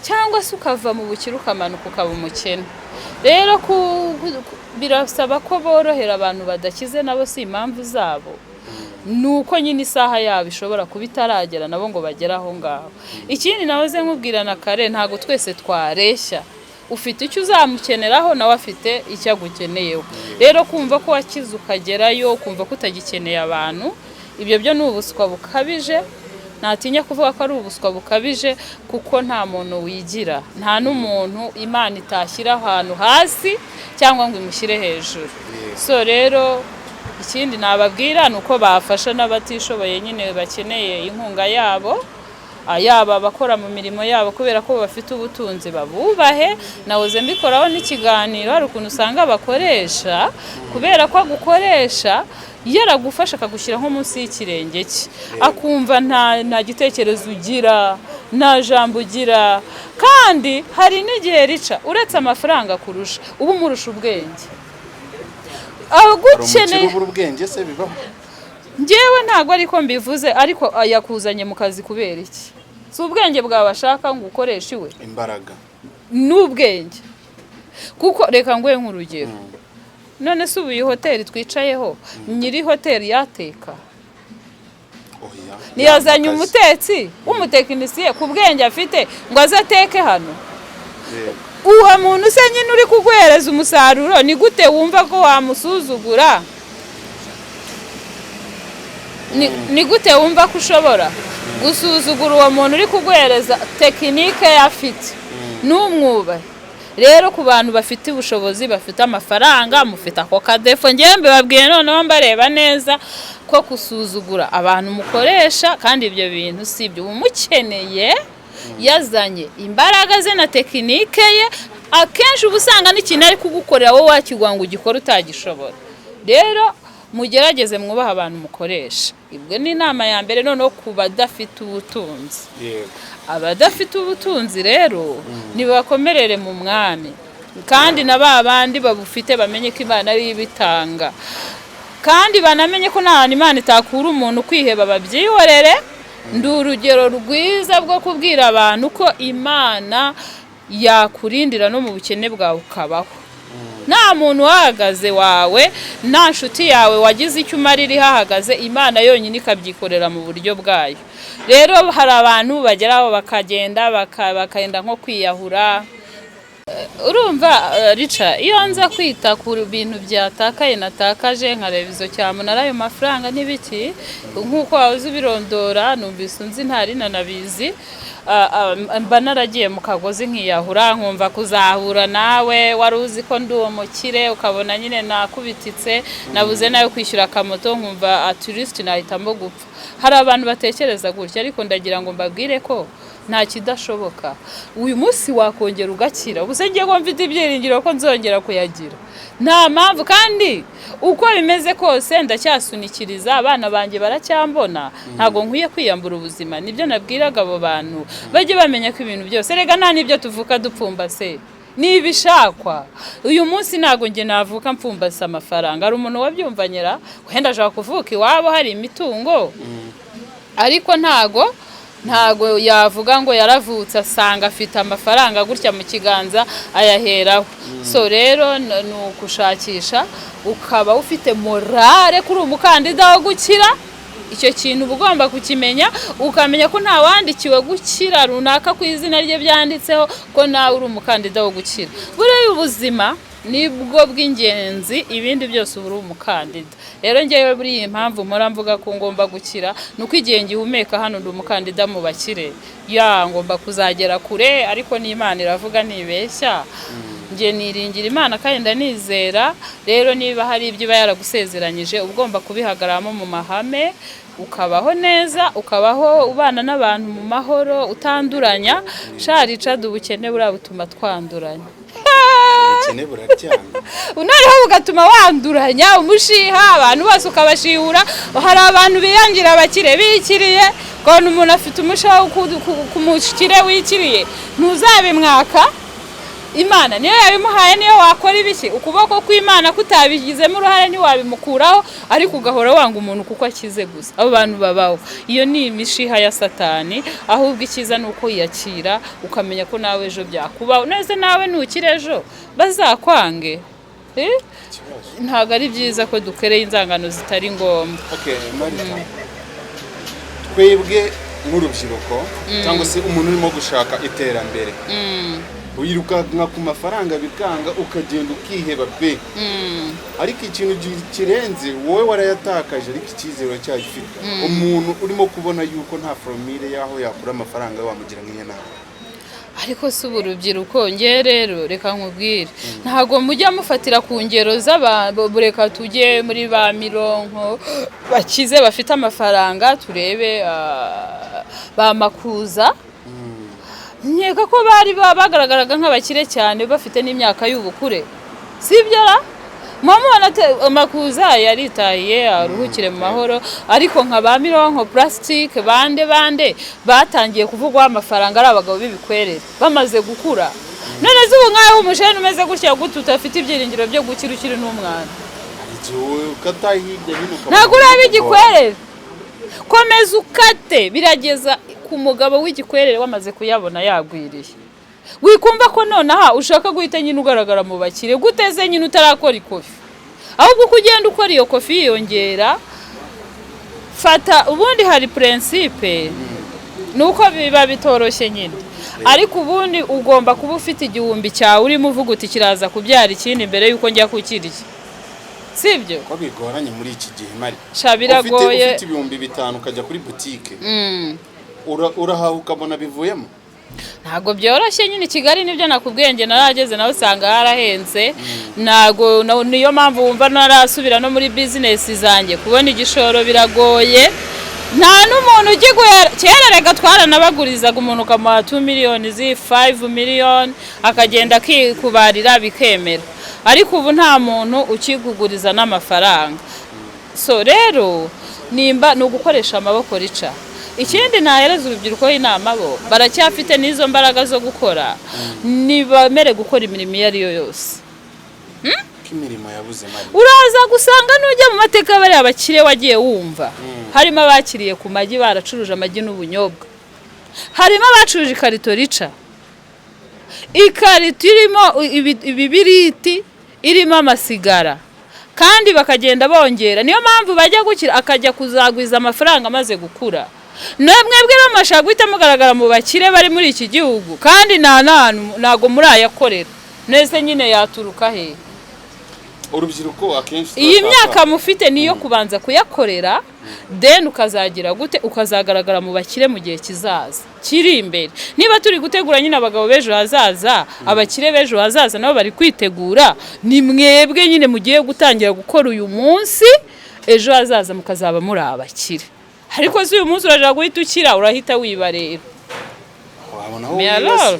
cyangwa se ukava mu bukire ukamanuka ukaba umukene. Rero birasaba ko borohera abantu badakize. Nabo si impamvu zabo, ni uko nyine isaha yabo ishobora kuba itaragera nabo ngo bagere aho ngaho. Ikindi nahoze nkubwira na kare, ntabwo twese twareshya. Ufite icyo uzamukeneraho, nawe afite icyo agukeneyeho. Rero kumva ko wakize ukagerayo, kumva ko utagikeneye abantu, ibyo byo ni ubuswa bukabije. Ntatinya kuvuga ko ari ubuswa bukabije, kuko nta muntu wigira, nta n'umuntu Imana itashyira ahantu hasi cyangwa ngo imushyire hejuru. So rero ikindi nababwira ni uko bafasha n'abatishoboye nyine bakeneye inkunga yabo, yaba abakora mu mirimo yabo, kubera ko bafite ubutunzi, babubahe. Nahoze mbikoraho n'ikiganiro. Hari ukuntu usanga abakoresha, kubera ko agukoresha yaragufasha akagushyira nko munsi y'ikirenge cye, akumva nta gitekerezo ugira, nta jambo ugira. Kandi hari n'igihe rica, uretse amafaranga kurusha, uba umurusha ubwenge. Hari umukire Agukeneye. ubura ubwenge se? Bibaho? Njyewe ntabwo ariko mbivuze, ariko yakuzanye mu kazi kubera iki? Si ubwenge bwawe ashaka ngo ukoreshe iwe? Imbaraga. N'ubwenge, kuko reka nguhe nk'urugero. None se ubu iyi hoteli twicayeho, nyiri hoteli yateka? Oya. Ntiyazanye Akazi. umutetsi w'umutekinisiye ku bwenge afite ngo aze ateke hano? Yego. Uwo muntu se nyine uri kuguhereza umusaruro, ni gute wumva ko wamusuzugura? Ni gute wumva ko ushobora gusuzugura uwo muntu uri kuguhereza technique ye afite, ntumwubahe? Rero ku bantu bafite ubushobozi, bafite amafaranga, mufite ako ka défaut. Ngewe mbibabwiye noneho mbareba neza, ko gusuzugura abantu mukoresha, kandi ibyo bintu si ibyo. Uba umukeneye yazanye imbaraga ze na technique ye. Akenshi uba usanga n'ikintu ari kugukorera wowe wakiguha ngo ugikore utagishobora. Rero mugerageze mwubahe abantu mukoresha. Ibwo ni inama ya mbere. Noneho ku badafite ubutunzi, abadafite ubutunzi rero nibakomerere mu Mwami, kandi na ba bandi babufite bamenye ko Imana ariyo ibitanga, kandi banamenye ko nta hantu Imana itakura umuntu. Kwiheba babyihorere. Ndi urugero rwiza rwo kubwira abantu ko Imana yakurindira no mu bukene bwawe ukabaho. Nta muntu uhahagaze wawe, nta nshuti yawe wagize icyo umarira ihahagaze, Imana yonyine ikabyikorera mu buryo bwayo. Rero hari abantu bageraho bakagenda bakenda nko kwiyahura. Urumva, Rica, iyo nza kwita ku bintu byatakaye natakaje, nkareba izo cyamunara, ayo mafaranga n'ibiki, nk'uko wahoze ubirondora, numvise unzi ntari nanabizi, mba naragiye mu kagozi nkiyahura, nkumva kuzahura nawe wari uzi ko ndi uwo mukire, ukabona nyine nakubititse, nabuze nayo kwishyura akamoto, nkumva at least nahitamo gupfa. Hari abantu batekereza gutya, ariko ndagira ngo mbabwire ko nta kidashoboka. Uyu munsi wakongera ugakira. Ubu se ngiye ko mfite ibyiringiro ko nzongera kuyagira, nta mpamvu. Kandi uko bimeze kose ndacyasunikiriza, abana banjye baracyambona, ntabwo nkwiye kwiyambura ubuzima. Nibyo nabwiraga abo bantu, bajye bamenya ko ibintu byose rega nta n'ibyo tuvuka dupfumbase, ni ibishakwa. Uyu munsi ntabwo njye navuka mpfumbase amafaranga. Hari umuntu wabyumvanyira, wenda ashobora kuvuka iwabo hari imitungo, ariko ntago yavuga ngo yaravutse asanga afite amafaranga gutya mu kiganza ayaheraho. So rero ni ugushakisha, ukaba ufite morale kuri umukandida wo gukira. Icyo kintu uba ugomba kukimenya, ukamenya ko nta wandikiwe gukira runaka ku izina rye byanditseho ko nawe uri umukandida wo gukira. Buriya ubuzima nibwo bw'ingenzi, ibindi byose uba uri umukandida. Rero ngewe buriya iyi mpamvu mpora mvuga ko ngomba gukira ni uko igihe ngihumeka hano ndi umukandida mu bakire. Ya, ngomba kuzagera kure, ariko n'Imana iravuga ntibeshya. Njye niringira Imana kandi ndanizera. Rero niba hari ibyo iba yaragusezeranyije, uba ugomba kubihagararamo mu mahame, ukabaho neza, ukabaho ubana n'abantu mu mahoro, utanduranya. Shari cada, ubukene buriya butuma twanduranya. Ubukene buraryana. Noneho bugatuma wanduranya, umushiha, abantu bose ukabashihura. Hari abantu biyangira abakire bikiriye, ukabona umuntu afite umushiha ku mukire wikiriye, ntuzabimwaka. Imana niyo yabimuhaye, niyo wakora ibiki, ukuboko kw'Imana kutabigizemo uruhare ntiwabimukuraho, ariko ugahora wanga umuntu kuko akize gusa. Abo bantu babaho, iyo ni imishiha ya Satani. Ahubwo icyiza ni uko yiyakira, ukamenya ko nawe ejo byakubaho neza. Nawe nukira ejo bazakwange. Eh? Ikibazo. Ntabwo ari byiza ko dukereye inzangano zitari ngombwa. Okay, Marita, twebwe nk'urubyiruko cyangwa se umuntu urimo gushaka iterambere, wirukanka ku mafaranga bikanga, ukagenda ukiheba pe. Ariko ikintu kirenze, wowe warayatakaje ariko icyizere uracyagifite. Umuntu urimo kubona yuko nta formule y'aho yakura amafaranga, wamugira nk'iyo nama? Ariko si ubu urubyiruko, ngewe rero reka nkubwire, ntabwo mujya mufatira ku ngero z'abantu. Reka tujye muri ba Mironko bakize bafite amafaranga, turebe ba Makuza. Nkeka ko bari bagaragaraga nk'abakire cyane, bafite n'imyaka y'ubukure, sibyo ra? Mubona Makuza yaritahiye, aruhukire mu mahoro. Ariko nka ba Mironko Plastique, bande bande batangiye kuvugwaho amafaranga ari abagabo b'ibikwerere bamaze gukura. None se ubu nkaho umujene umeze gutya gute, udafite ibyiringiro byo gukira ukiri n'umwana? Hari igihe wowe ukata hirya hino ukabona Ntabwo uraba bikugora. igikwerere, komeza ukate, birageza ku mugabo w'igikwerere wamaze kuyabona yagwiriye. Wikumva ko nonaha ushaka guhita nyine ugaragara mu bakire, guteze nyine utarakora ikofi. Ahubwo uko ugenda ukora, iyo kofi yiyongera. Fata ubundi hari principe, ni uko biba bitoroshye nyine, ariko ubundi ugomba kuba ufite 1000 cyawe urimo uvuga uti kiraza kubyara ikindi mbere y'uko njya kukirya, sibyo? Ko bigoranye muri iki gihe, Mari? Sha, biragoye. Ufite 5000 ukajya kuri butike, urahaha ukabona bivuyemo. Ntabwo byoroshye nyine i Kigali, nibyo nakubwiye. Njye narageze nawe usanga harahenze. Ntabwo niyo mpamvu wumva narasubira no muri bizinesi zanjye. Kubona igishoro biragoye, nta n'umuntu ugiguhera. Kera reka twaranabagurizaga, umuntu ukamuha 2 miliyoni, 5 miliyoni, akagenda akikubarira bikemera, ariko ubu nta muntu ukikuguriza n'amafaranga. So rero nimba ni ugukoresha amaboko rica. Ikindi nahereza urubyiruko inama, bo baracyafite n'izo mbaraga zo gukora, nibamere gukora imirimo iyo ari yo yose. Ko imirimo yabuze, Mari? Uraza gusanga nujya mu mateka, bariya bakire wagiye wumva, harimo abakiriye ku magi, baracuruje amagi n'ubunyobwa, harimo abacuruje ikarito rica, ikarito irimo ibibiriti, irimo amasigara, kandi bakagenda bongera. Niyo mpamvu bajya gukira, akajya kuzagwiza amafaranga amaze gukura. Mwebwe bamashaka guhita mugaragara mu bakire bari muri iki gihugu, kandi nta n'ahantu ntabwo murayakorera nese nyine yaturuka he? Urubyiruko akenshi Iyi turashaka- myaka mufite niyo kubanza kuyakorera, then ukazagira gute? Ukazagaragara mu bakire mu gihe kizaza kiri imbere. Niba turi gutegura nyine abagabo b'ejo hazaza, abakire b'ejo hazaza nabo bari kwitegura. Ni mwebwe nyine mugiye gutangira gukora uyu munsi, ejo hazaza mukazaba muri abakire. Ariko si uyu munsi urashaka guhita ukira, urahita wiba rero. Wabona aho Mais wiba se? alors?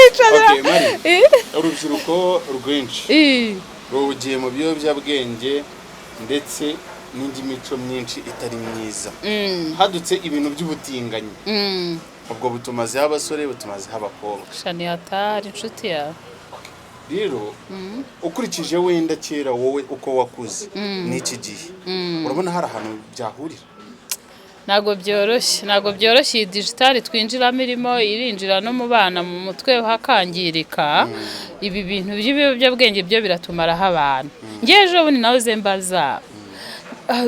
Okay, Mari, urubyiruko rwinshi rugiye mu biyobyabwenge ndetse n'indi mico myinshi itari myiza. Hadutse ibintu by'ubutinganyi, ubwo butumazeho abasore, butumazeho abakobwa. Shani, hatari inshuti yawe. Rero ukurikije wenda kera wowe uko wakuze n'iki gihe, urabona hari ahantu byahurira? Ntabwo byoroshye, ntabwo byoroshye. Iyi digital twinjiramo irimo irinjira no mu bana, mu mutwe hakangirika. Ibi bintu by'ibiyobyabwenge byo biratumaraho abantu. Ngewe ejo bundi nawe mbaza.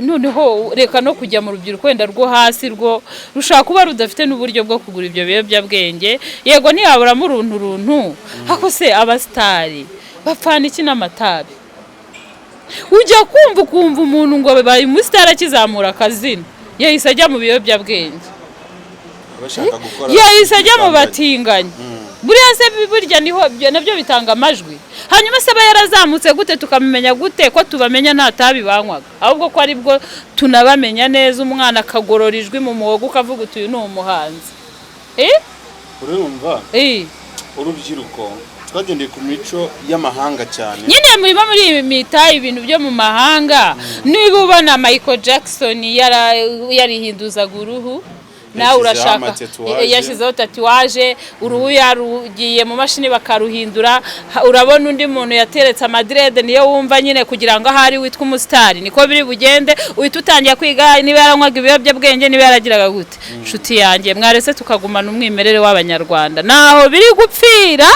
Noneho reka no kujya mu rubyiruko wenda rwo hasi, rwo rushobora kuba rudafite n'uburyo bwo kugura ibyo biyobyabwenge. Yego, ntiyaburamo uruntu runtu, ariko se abasitari bapfana iki n'amatabi? Ujya kumva ukumva umuntu ngo babaye umusitari, akizamura akazina yahise ajya mu biyobyabwenge. Abashaka gukora Yahise ajya mu bitandukanye. batinganyi. Buriya se burya niho nabyo bitanga amajwi? Hanyuma se aba yarazamutse gute, tukamumenya gute, ko tubamenya nta tabi banywaga? Ahubwo ko aribwo tunabamenya neza, umwana akagorora ijwi mu muhogo ukavuga uti uyu ni umuhanzi. Eh? Urumva, Eh. urubyiruko twagendeye ku mico y'amahanga cyane. Nyine murimo muri iyi mita ibintu byo mu mahanga. Niba ubona Michael Jackson yarihinduzaga uruhu, nawe Yashyizeho urashaka amatatouage. Yashyizeho tatouage, uruhu yarugiye mu mashini bakaruhindura. Urabona undi muntu yateretse amadreads, niyo wumva nyine kugira ngo ahari witwa umusitari niko biri bugende, uhita utangira kwiga niba yaranywaga ibiyobyabwenge, niba yaragiraga gute. Nshuti yanjye, mwarese tukagumana umwimerere w'Abanyarwanda, naho biri gupfira.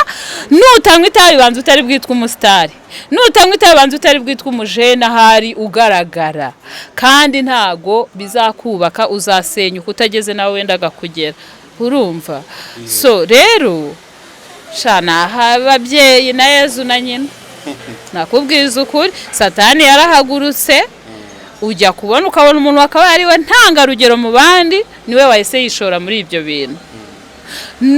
Nutanywa itabi banza utari bwitwa umusitari, nutanywa itabi banza utari bwitwa umujene ahari ugaragara, kandi ntago bizakubaka, uzasenyuka utageze nawe wendaga kugera. Urumva? So rero sha, naha ababyeyi na Yezu na nyina. Nakubwiza ukuri, Satani yarahagurutse. Ujya kubona ukabona umuntu akaba ari we ntangarugero mu bandi, niwe wahise yishora muri ibyo bintu.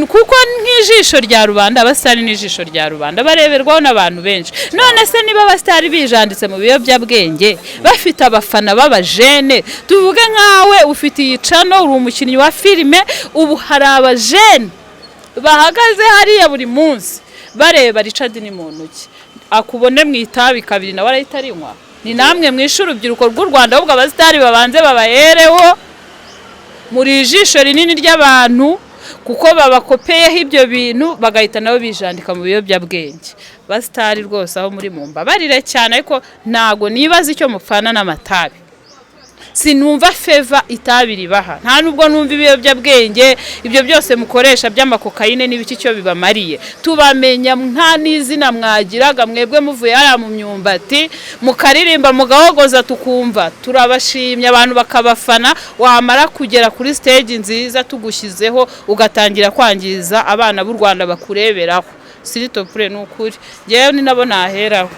Kuko nk'ijisho rya rubanda, abasitari n'ijisho rya rubanda, bareberwaho n'abantu benshi. None se niba abasitari bijanditse mu biyobyabwenge, bafite abafana b'abajene, tuvuge nkawe ufite iyi channel, uri umukinnyi wa filime, ubu hari abajene bahagaze hariya buri munsi bareba Richard ni muntu ki, akubone mu itabi kabiri nawe arahita arinywa. Ni namwe mwishe urubyiruko rw'u Rwanda. Ahubwo abasitari babanze babahereho, muri ijisho rinini ry'abantu, kuko babakopeyeho ibyo bintu bagahita nabo bijandika mu biyobyabwenge. Basitari rwose aho muri mumbabarire cyane, ariko ntago nibaza icyo mupfana n'amatabi. Sinumva faveur itabi ribaha, nta nubwo numva ibiyobyabwenge ibyo byose mukoresha by'amakokayine n'ibiki icyo bibamariye. Tubamenya nta n'izina mwagiraga, mwebwe muvuye hariya mu myumbati, mukaririmba, mugahogoza, tukumva turabashimye, abantu bakabafana. Wamara kugera kuri stage nziza tugushyizeho, ugatangira kwangiza abana b'u Rwanda bakureberaho. S'il te plaît, ni ukuri, ngewe ni nabo naheraho.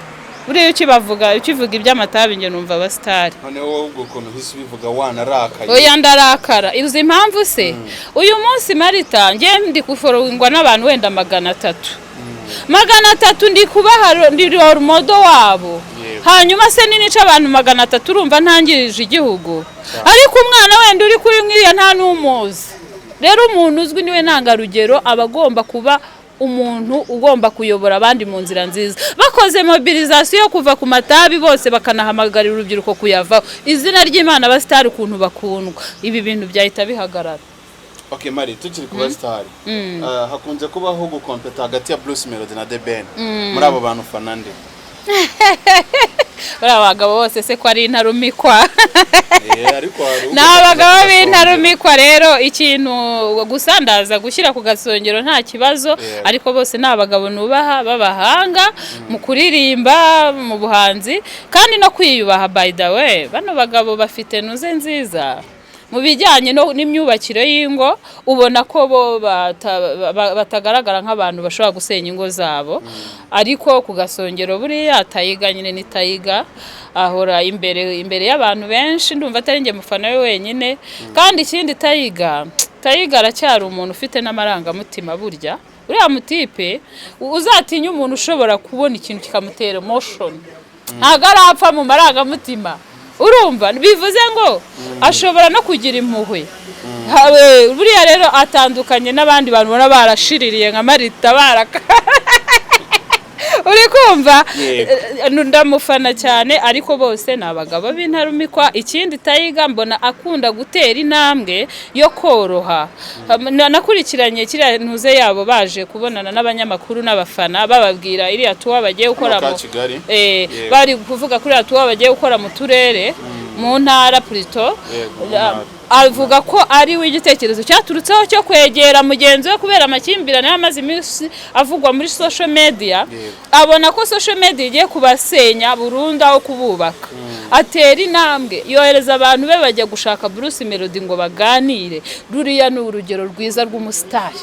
Buriya ukibavuga, ukivuga iby'amatabi, njye numva abasitari. Noneho wowe ubwo ukuntu uhise ubivuga wanarakaye. Oya, ndarakara. Uzi impamvu se? Uyu munsi Marita, njye ndi gufollowingwa n'abantu wenda 300, 300, ndi kubaha, ndi role model wabo. Hanyuma se ninica abantu 300, urumva ntangirije igihugu? Ariko umwana wenda uri kuri nkiriya nta n'umuzi. Rero umuntu uzwi niwe ntangarugero, aba agomba kuba umuntu ugomba kuyobora abandi mu nzira nziza. Bakoze mobilisation yo kuva ku matabi bose, bakanahamagarira urubyiruko kuyavaho, izina ry'Imana, abasitari ukuntu bakundwa, ibi bintu byahita bihagarara. Okay Mari, tukiri ku basitari, hakunze kubaho gukompeta hagati ya Bruce Melody na The Ben. Muri abo bantu ufana nde? Bariya bagabo bose se ko ari intarumikwa? Ariko hari Ni ugomba abagabo kuza ku gasongero. b'intarumikwa. Rero ikintu gusa ndaza gushyira ku gasongero, nta kibazo. Ariko bose ni abagabo nubaha b'abahanga mu kuririmba, mu buhanzi kandi no kwiyubaha. By the way, bano bagabo bafite nuze nziza mu bijyanye n'imyubakire y'ingo. Ubona ko bo batagaragara nk'abantu bashobora gusenya ingo zabo. Ariko ku gasongero buriya Tiger nyine ni Tiger, ahora imbere imbere y'abantu benshi. Ndumva atari njye mufana we wenyine. Kandi ikindi, Tiger aracyari umuntu ufite n'amarangamutima. Burya uriya mutipe, uzatinya umuntu ushobora kubona ikintu kikamutera emotion. Ntabwo arapfa mu marangamutima, urumva? Bivuze ngo ashobora no kugira impuhwe. Buriya rero atandukanye n'abandi bantu ubona barashiririye nka Marita baraka, uri kumva? Yego. Ndamufana cyane, ariko bose ni abagabo b'intarumikwa. Ikindi, Tiger mbona akunda gutera intambwe yo koroha. Nakurikiranye kiriya ntuze yabo baje kubonana n'abanyamakuru n'abafana, bababwira iriya tour bagiye gukora Hano ka mu Kigali. Bari kuvuga kuri iriya tour bagiye gukora mu turere, mu ntara plutôt. Yego, mu ntara. Avuga ko ari we igitekerezo cyaturutseho cyo kwegera mugenzi we kubera amakimbirane yamaze iminsi avugwa muri social media. Abona ko social media igiye kubasenya burundu aho kububaka, atera intambwe yohereza abantu be bajya gushaka Bruce Melody ngo baganire. Ruriya ni urugero rwiza rw'umusitari,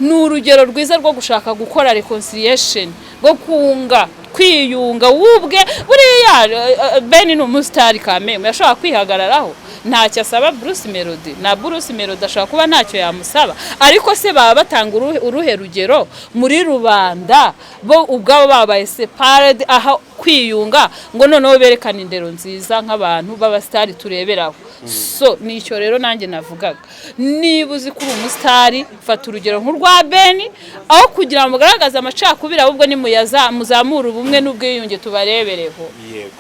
ni urugero rwiza rwo gushaka gukora reconciliation, rwo kunga, kwiyunga wubwe. Buriya Ben ni umusitari kameme, yashobora kwihagararaho, ntacyo asaba Bruce Melody, na Bruce Melody ashobora kuba ntacyo yamusaba. Ariko se baba batanga uruhe rugero muri rubanda, bo ubwabo babaye separate aho kwiyunga, ngo noneho berekane indero nziza nk'abantu b'abasitari tureberaho? So nicyo rero nanjye navugaga: niba uzi ko uri umusitari, fata urugero nk'urwa Ben. Aho kugira ngo mugaragaze amacakubiri, ahubwo nimuyaza muzamure ubumwe n'ubwiyunge, tubarebereho.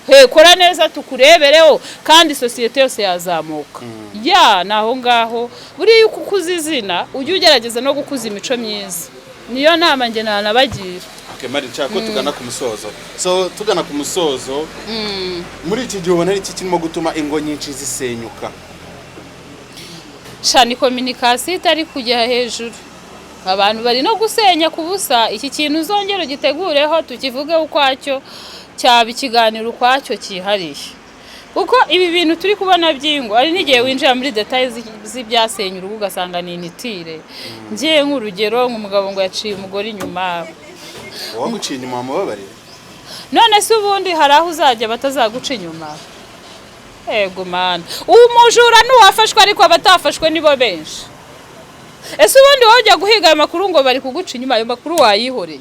He, kora neza tukurebereho, kandi sosiyete yose yazamuka. Ya, ni aho ngaho. Buriya uko ukuza izina, ujye ugerageza no gukuza imico myiza. Niyo nama njye nanabagira. Okay, Mari, nshaka ko tugana ku musozo. So tugana ku musozo, muri iki gihe ubona ari iki kirimo gutuma ingo nyinshi zisenyuka? Sha, ni communication itari kujya hejuru. Abantu bari no gusenya ku busa. Iki kintu uzongera ugitegureho, tukivugeho ukwacyo, cyaba ikiganiro ukwacyo cyihariye, kuko ibi bintu turi kubona by'ingo, hari n'igihe winjira muri détails z'ibyasenya urugo ugasanga ni inutile. Ngiye nk'urugero, nk'umugabo ngo yaciye umugore inyuma. Uwaguciye inyuma wamubabarira? None se ubundi hari aho uzajya batazaguca inyuma? Ego mana, uwo mujura n'uwafashwe, ariko abatafashwe nibo benshi. Ese ubundi wowe ujya guhiga ayo makuru ngo bari kuguca inyuma, ayo makuru wayihoreye,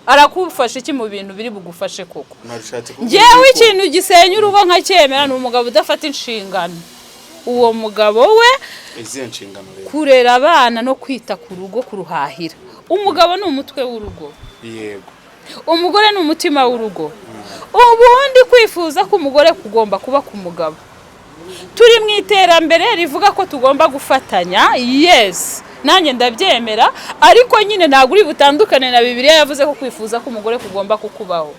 arakufasha iki mu bintu biri bugufashe koko? Nabishatse kuvuga Ngewe yuko- ikintu gisenya urugo nkacyemera ni umugabo udafata inshingano. Uwo mugabo we Izihe nshingano rero? Kurera abana no kwita ku rugo, kuruhahira. Umugabo ni umutwe w'urugo. Umugore ni umutima w'urugo. Ubundi kwifuza ko umugore kugomba kuba ku mugabo. Turi mu iterambere rivuga ko tugomba gufatanya, yes, nanjye ndabyemera, ariko nyine ntabwo uri butandukane na Bibiliya yavuze ko kwifuza ko umugore kugomba kukubaho.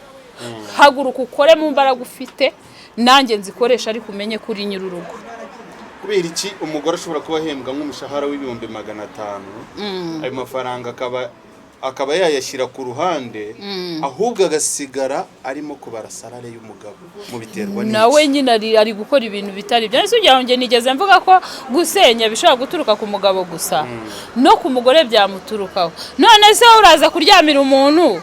Haguruka ukore mu mbaraga ufite. Nanjye nzikoresha, ariko umenye ko uri nyir'urugo. Kubera iki umugore ashobora kuba ahembwa nk'umushahara w'500,000, ayo mafaranga akaba yayashyira ku ruhande, ahubwo agasigara arimo kubara salary y'umugabo? Mubiterwa n'iki? Nawe nyine ari gukora ibintu bitari byo. Ese ugira ngo njye nigeze mvuga ko gusenya bishobora guturuka ku mugabo gusa? No ku mugore byamuturukaho. None se wowe uraza kuryamira umuntu?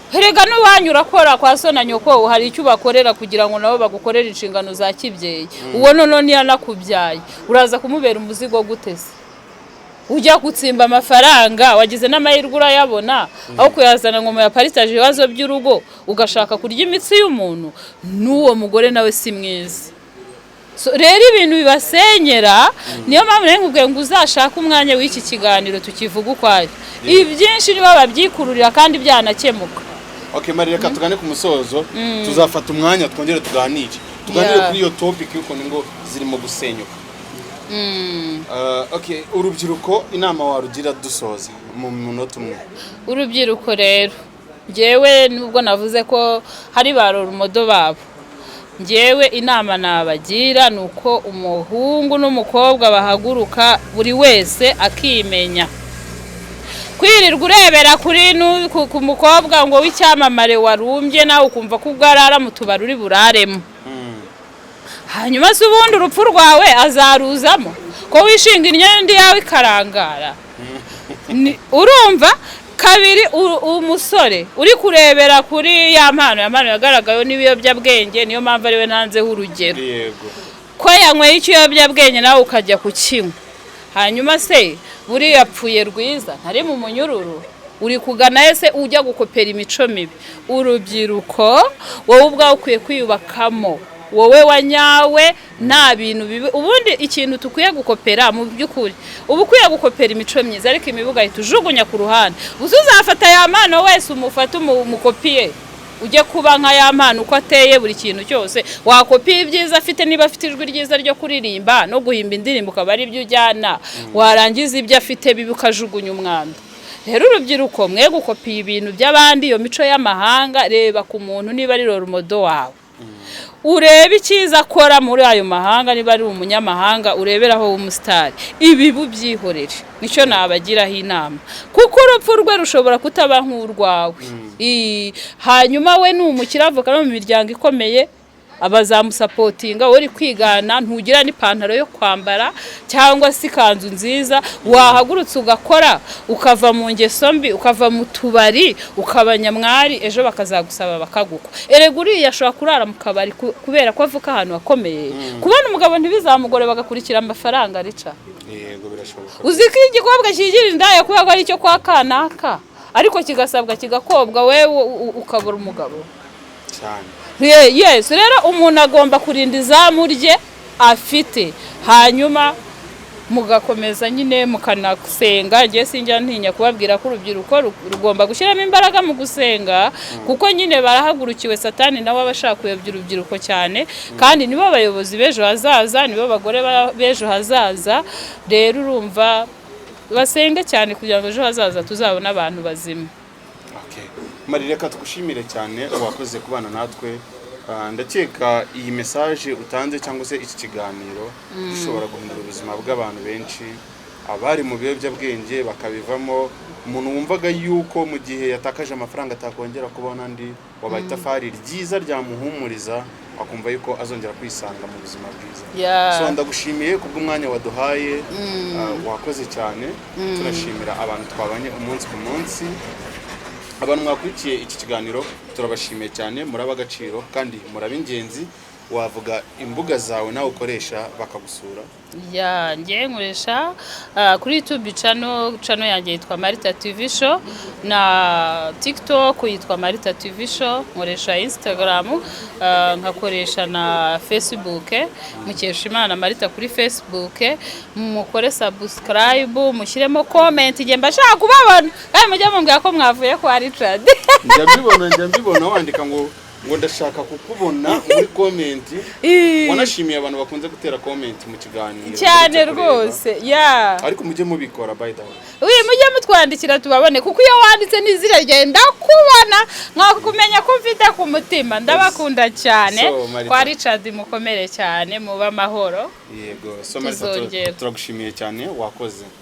Erega n'uwanyu urakora kwa so na nyoko, hari icyo ubakorera kugira ngo nabo bagukorere inshingano za kibyeyi. Uwo noneho niyanakubyaye, uraza kumubera umuzigo gute se? Ujya gutsimba amafaranga, wagize n'amahirwe urayabona, aho kuyazana ngo muyaparitaje ibibazo by'urugo, ugashaka kurya imitsi y'umuntu. N'uwo mugore nawe si mwiza. So, rero ibintu bibasenyera, niyo mpamvu rero nkubwiye ngo uzashake umwanya w'iki kiganiro tukivuga ukwayo. Ibyinshi nibo babyikururira kandi byanakemuka. Okay Mari, reka tugane ku musozo. Tuzafata umwanya twongere tuganire kuri iyo topic y'ukuntu ingo zirimo gusenyuka. Okay, urubyiruko, inama warugira dusoza mu munota umwe? Urubyiruko rero, njyewe nubwo navuze ko hari ba role model babo, njyewe inama nabagira ni uko umuhungu n'umukobwa bahaguruka, buri wese akimenya. Kwirirwa urebera kuri ku mukobwa ngo w'icyamamare warumbye, nawe ukumva ko ubwo arara mu tubari uri buraremo, hanyuma se ubundi urupfu rwawe azaruzamo ko wishinga imyenda yawe ikarangara? Urumva kabiri, umusore uri kurebera kuri ya mpano, ya mpano yagaragayeho n'ibiyobyabwenge, niyo mpamvu ariwe nanzeho urugero, ko yanyweye ikiyobyabwenge nawe ukajya kukinywa, hanyuma se buriya apfuye rwiza ntari mu munyururu, uri kugana ese ujya gukopera imico mibi? Urubyiruko, wowe ubwawe ukwiye kwiyubakamo, wowe wanyawe, nta bintu bibi. Ubundi ikintu tukwiye gukopera mu by'ukuri, uba ukwiye gukopera imico myiza, ariko imibi ugahita ujugunya ku ruhande. Uzi uzafata ya mpano wese, umufate umukopiye, ujye kuba nka ya mpano uko ateye, buri kintu cyose wakopiye ibyiza afite. Niba afite ijwi ryiza ryo kuririmba no guhimba indirimbo, ukaba ari byo ujyana, warangiza ibyo afite bibi ukajugunya umwanda. Rero urubyiruko, mwe gukopiya ibintu by'abandi, iyo mico y'amahanga. Reba ku muntu, niba ari role model wawe, urebe icyiza akora muri ayo mahanga. Niba ari umunyamahanga ureberaho w'umusitari, ibi bubyihorere. Nicyo nabagiraho inama, kuko urupfu rwe rushobora kutaba nk'urwawe. Hanyuma we ni umukire, avuka no mu miryango ikomeye, abazamusapotinga. Wowe uri kwigana, ntugira n'ipantaro yo kwambara cyangwa se ikanzu nziza. Wahagurutse ugakora, ukava mu ngeso mbi, ukava mu tubari, ukaba nyamwari, ejo bakazagusaba bakagukwa. Erega uriya ashobora kurara mu kabari kubera ko avuka ahantu hakomeye, kubona umugabo ntibizamugore, bagakurikira amafaranga rica. Yego, birashoboka. Uzi ko igikobwa kigira indaya kubera ko ari icyo kwa kanaka, ariko kigasabwa kigakobwa, wewe ukabura umugabo? Cyane. Yes, rero umuntu agomba kurinda izamu rye afite, hanyuma mugakomeza nyine mukanasenga. Njye sinjya ntinya kubabwira ko urubyiruko rugomba gushyiramo imbaraga mu gusenga, kuko nyine barahagurukiwe. Satani nawe aba ashaka kuyobya urubyiruko cyane, kandi nibo bayobozi b'ejo hazaza, nibo bagore b'ejo hazaza. Rero urumva, basenge cyane kugira ngo ejo hazaza tuzabone abantu bazima. Okay. Mari, reka tugushimire cyane, wakoze kubana natwe. Ndakeka iyi message utanze cyangwa se iki kiganiro gishobora guhindura ubuzima bw'abantu benshi, abari mu biyobyabwenge bakabivamo, umuntu wumvaga yuko mu gihe yatakaje amafaranga atakongera kubona andi, wabaye itafari ryiza ryamuhumuriza, akumva yuko azongera kwisanga mu buzima bwiza. So ndagushimiye kubw'umwanya waduhaye, wakoze cyane. Turashimira abantu twabanye umunsi ku munsi, abantu mwakurikiye iki kiganiro, turabashimiye cyane. Muraba agaciro kandi muraba ingenzi. Wavuga imbuga zawe nawe ukoresha bakagusura? Ya, ngiye nkoresha kuri YouTube channel yanjye yitwa Marita TV Show, na TikTok yitwa Marita TV Show. Nkoresha Instagram, nkakoresha na Facebook, Mukeshimana Marita kuri Facebook. Mukore subscribe, mushyiremo comment, ngiye mbashaka kubabona, kandi mujye mumbwira ko mwavuye kwa Richard. Njya mbibona, njya mbibona wandika ngo Ngo ndashaka kukubona muri comment. Wanashimiye abantu bakunze gutera comment mu kiganiro Cyane. Uretse kureba. Rwose ya. Ariko mujye mubikora, by the way. Uyu mujye mutwandikira tubabone, kuko iyo wanditse n'izina ryawe ndakubona, nkakumenya ko mfite ku mutima. Ndabakunda cyane. So, Marita. Kwa Richard, mukomere cyane, mube amahoro. Yego, so Marita, Tuzongera. turagushimiye cyane, wakoze.